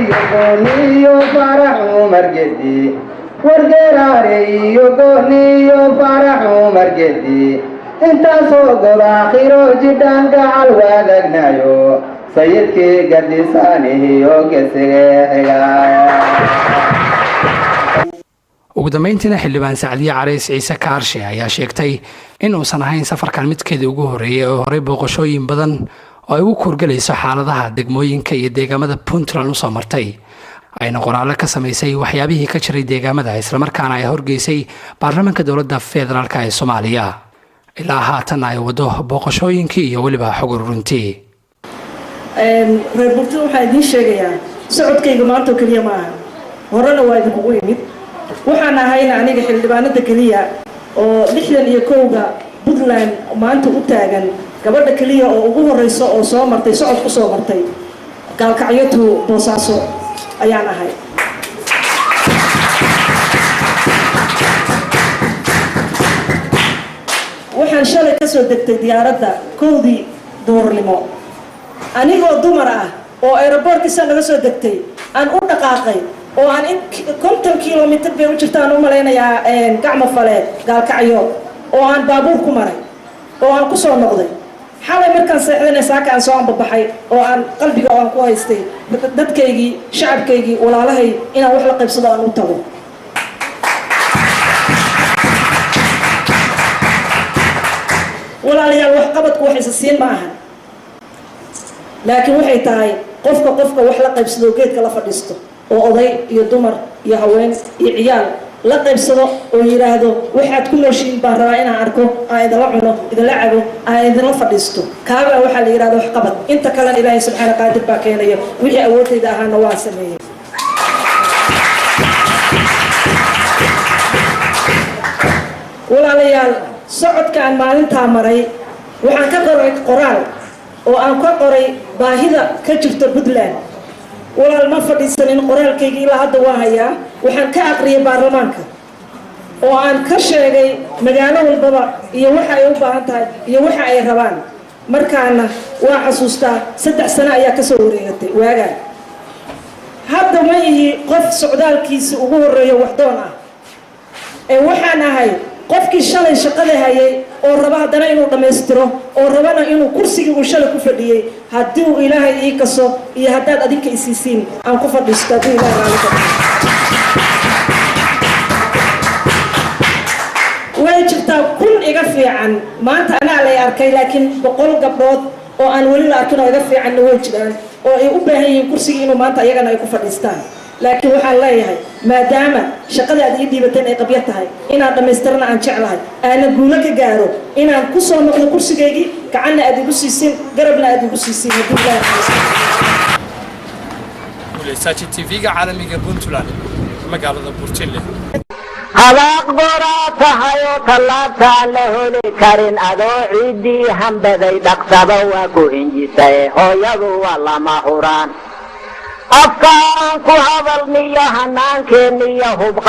Iyo gooni iyo Farax Cumar Gedi, wargeraare iyo gooni iyo Farax Cumar Gedi. Intaasoo gob aakhiro jidhaan gacal wadaagnayo, sayidkii gardisaanihiyo gesigee xigaaya. Ugu dambeyntiina, xildhibaan Sacdiye Carays Ciise Kaarshe ayaa sheegtay in uusan ahayn safarkan midkeedii ugu horreeyay oo horey booqashooyin badan oo ay ugu kuurgalayso xaaladaha degmooyinka iyo deegaamada Puntland usoo martay, ayna qoraallo ka samaysay waxyaabihii ka jiray deegaamada, islamarkaana ay horgeysay baarlamaanka dowladda federaalka ee Soomaaliya. Ilaa haatan ay wado booqashooyinkii iyo weliba xog ururintii. Reer Burtida, waxaan idiin sheegayaa socodkayga maanta oo keliya ma aha, horena waa idinkugu imid. Waxaan ahayna aniga xildhibaanada keliya oo 61-ga Puntland maanta u taagan, gabadha keliya oo ugu horeysa oo soo martay socod ku soo martay Gaalkacyo to Boosaaso ayaan ahay. Waxaan shalay kasoo degtay diyaaradda 1-dii duhurnimo, anigoo dumar ah oo airport-kiisa naga soo degtay aan u dhaqaaqay oo aan in 50 kilomitr bay u jirta aan u malaynayaa Gacmo Fale Gaalkacyo, oo aan baabuur ku maray oo aan kusoo noqday xalay markaan seexdanay. Saaka aan soo ambabaxay oo aan qalbiga oo aan ku haystay dadkaygii, shacabkaygii, walaalahay inaan wax la qaybsado, aan u tago. Walaalayaal, waxqabadku wax isa siin ma ahan, laakiin waxay tahay qofka qofka wax la qaybsado, geedka la fadhiisto oo oday iyo dumar iyo haween iyo ciyaal la qaybsado oo yidhaahdo: "Waxaad ku nooshiin baan rabaa inaan arko, aan idinla cuno, idinla cabo, aan idinla fadhiisto." Kaabaa waxaa la yidhahda waxqabad. Inta kalena Ilaahay subxaana qaadir baa keenaya. Wixii awoodayda ahaana waan sameeyey. Walaalayaal, socodkaan maalintaa maray waxaan ka qoray qoraal oo aan ka qoray baahida ka jirta Puntland. Walaal, ma fadhiisanin, qoraalkaygii ilaa hadda waa hayaa. Waxaan ka aqriyay baarlamaanka oo aan ka sheegay magaalo walbaba iyo waxa ay u baahan tahay iyo waxa ay rabaan. Markaana waa xasuustaa, 3 sano ayaa kasoo wareegatay waagaan. Hadda ma ihi qof socdaalkiisi ugu horreeyo waxdoon ah ee waxaan ahay qofkii shalay shaqada hayay oo raba haddana inuu dhammaystiro, oo rabana inuu kursigii uu shalay ku fadhiyey, haddii uu Ilaahay ii kaso iyo haddaad adinka isiisiin, aan ku fadhiisto, hadduu Ilahay raali ka. Way jirtaa 1000 iga fiican maanta anaa lay arkay, laakiin 100 gabdhood oo aan weli la arkin oo iga fiicanna way jiraan oo ay u baahan yihiin kursigii inuu maanta ayagana ay ku fadhiistaan. Laakiin waxaan leeyahay, maadaama shaqada aad ii dhiibateen ay qabyo tahay, inaan dhammaystirana aan jeclahay, aana guulo ka gaaro, inaan ku soo noqdo kursigaygii, gacanna aad igu siisin, garabna aad igu siisin, haddii Ilahay. TV-ga caalamiga Puntland, magaalada Burtille. Hadaaq goraa tahay oo tallaabtaan la heli karin, adoo ciiddii hambaday dhaqsaba waa ku hinjisay. Hooyadu waa lama huraan, afkaan ku hadalniyo hanaankeenniyo hubqa.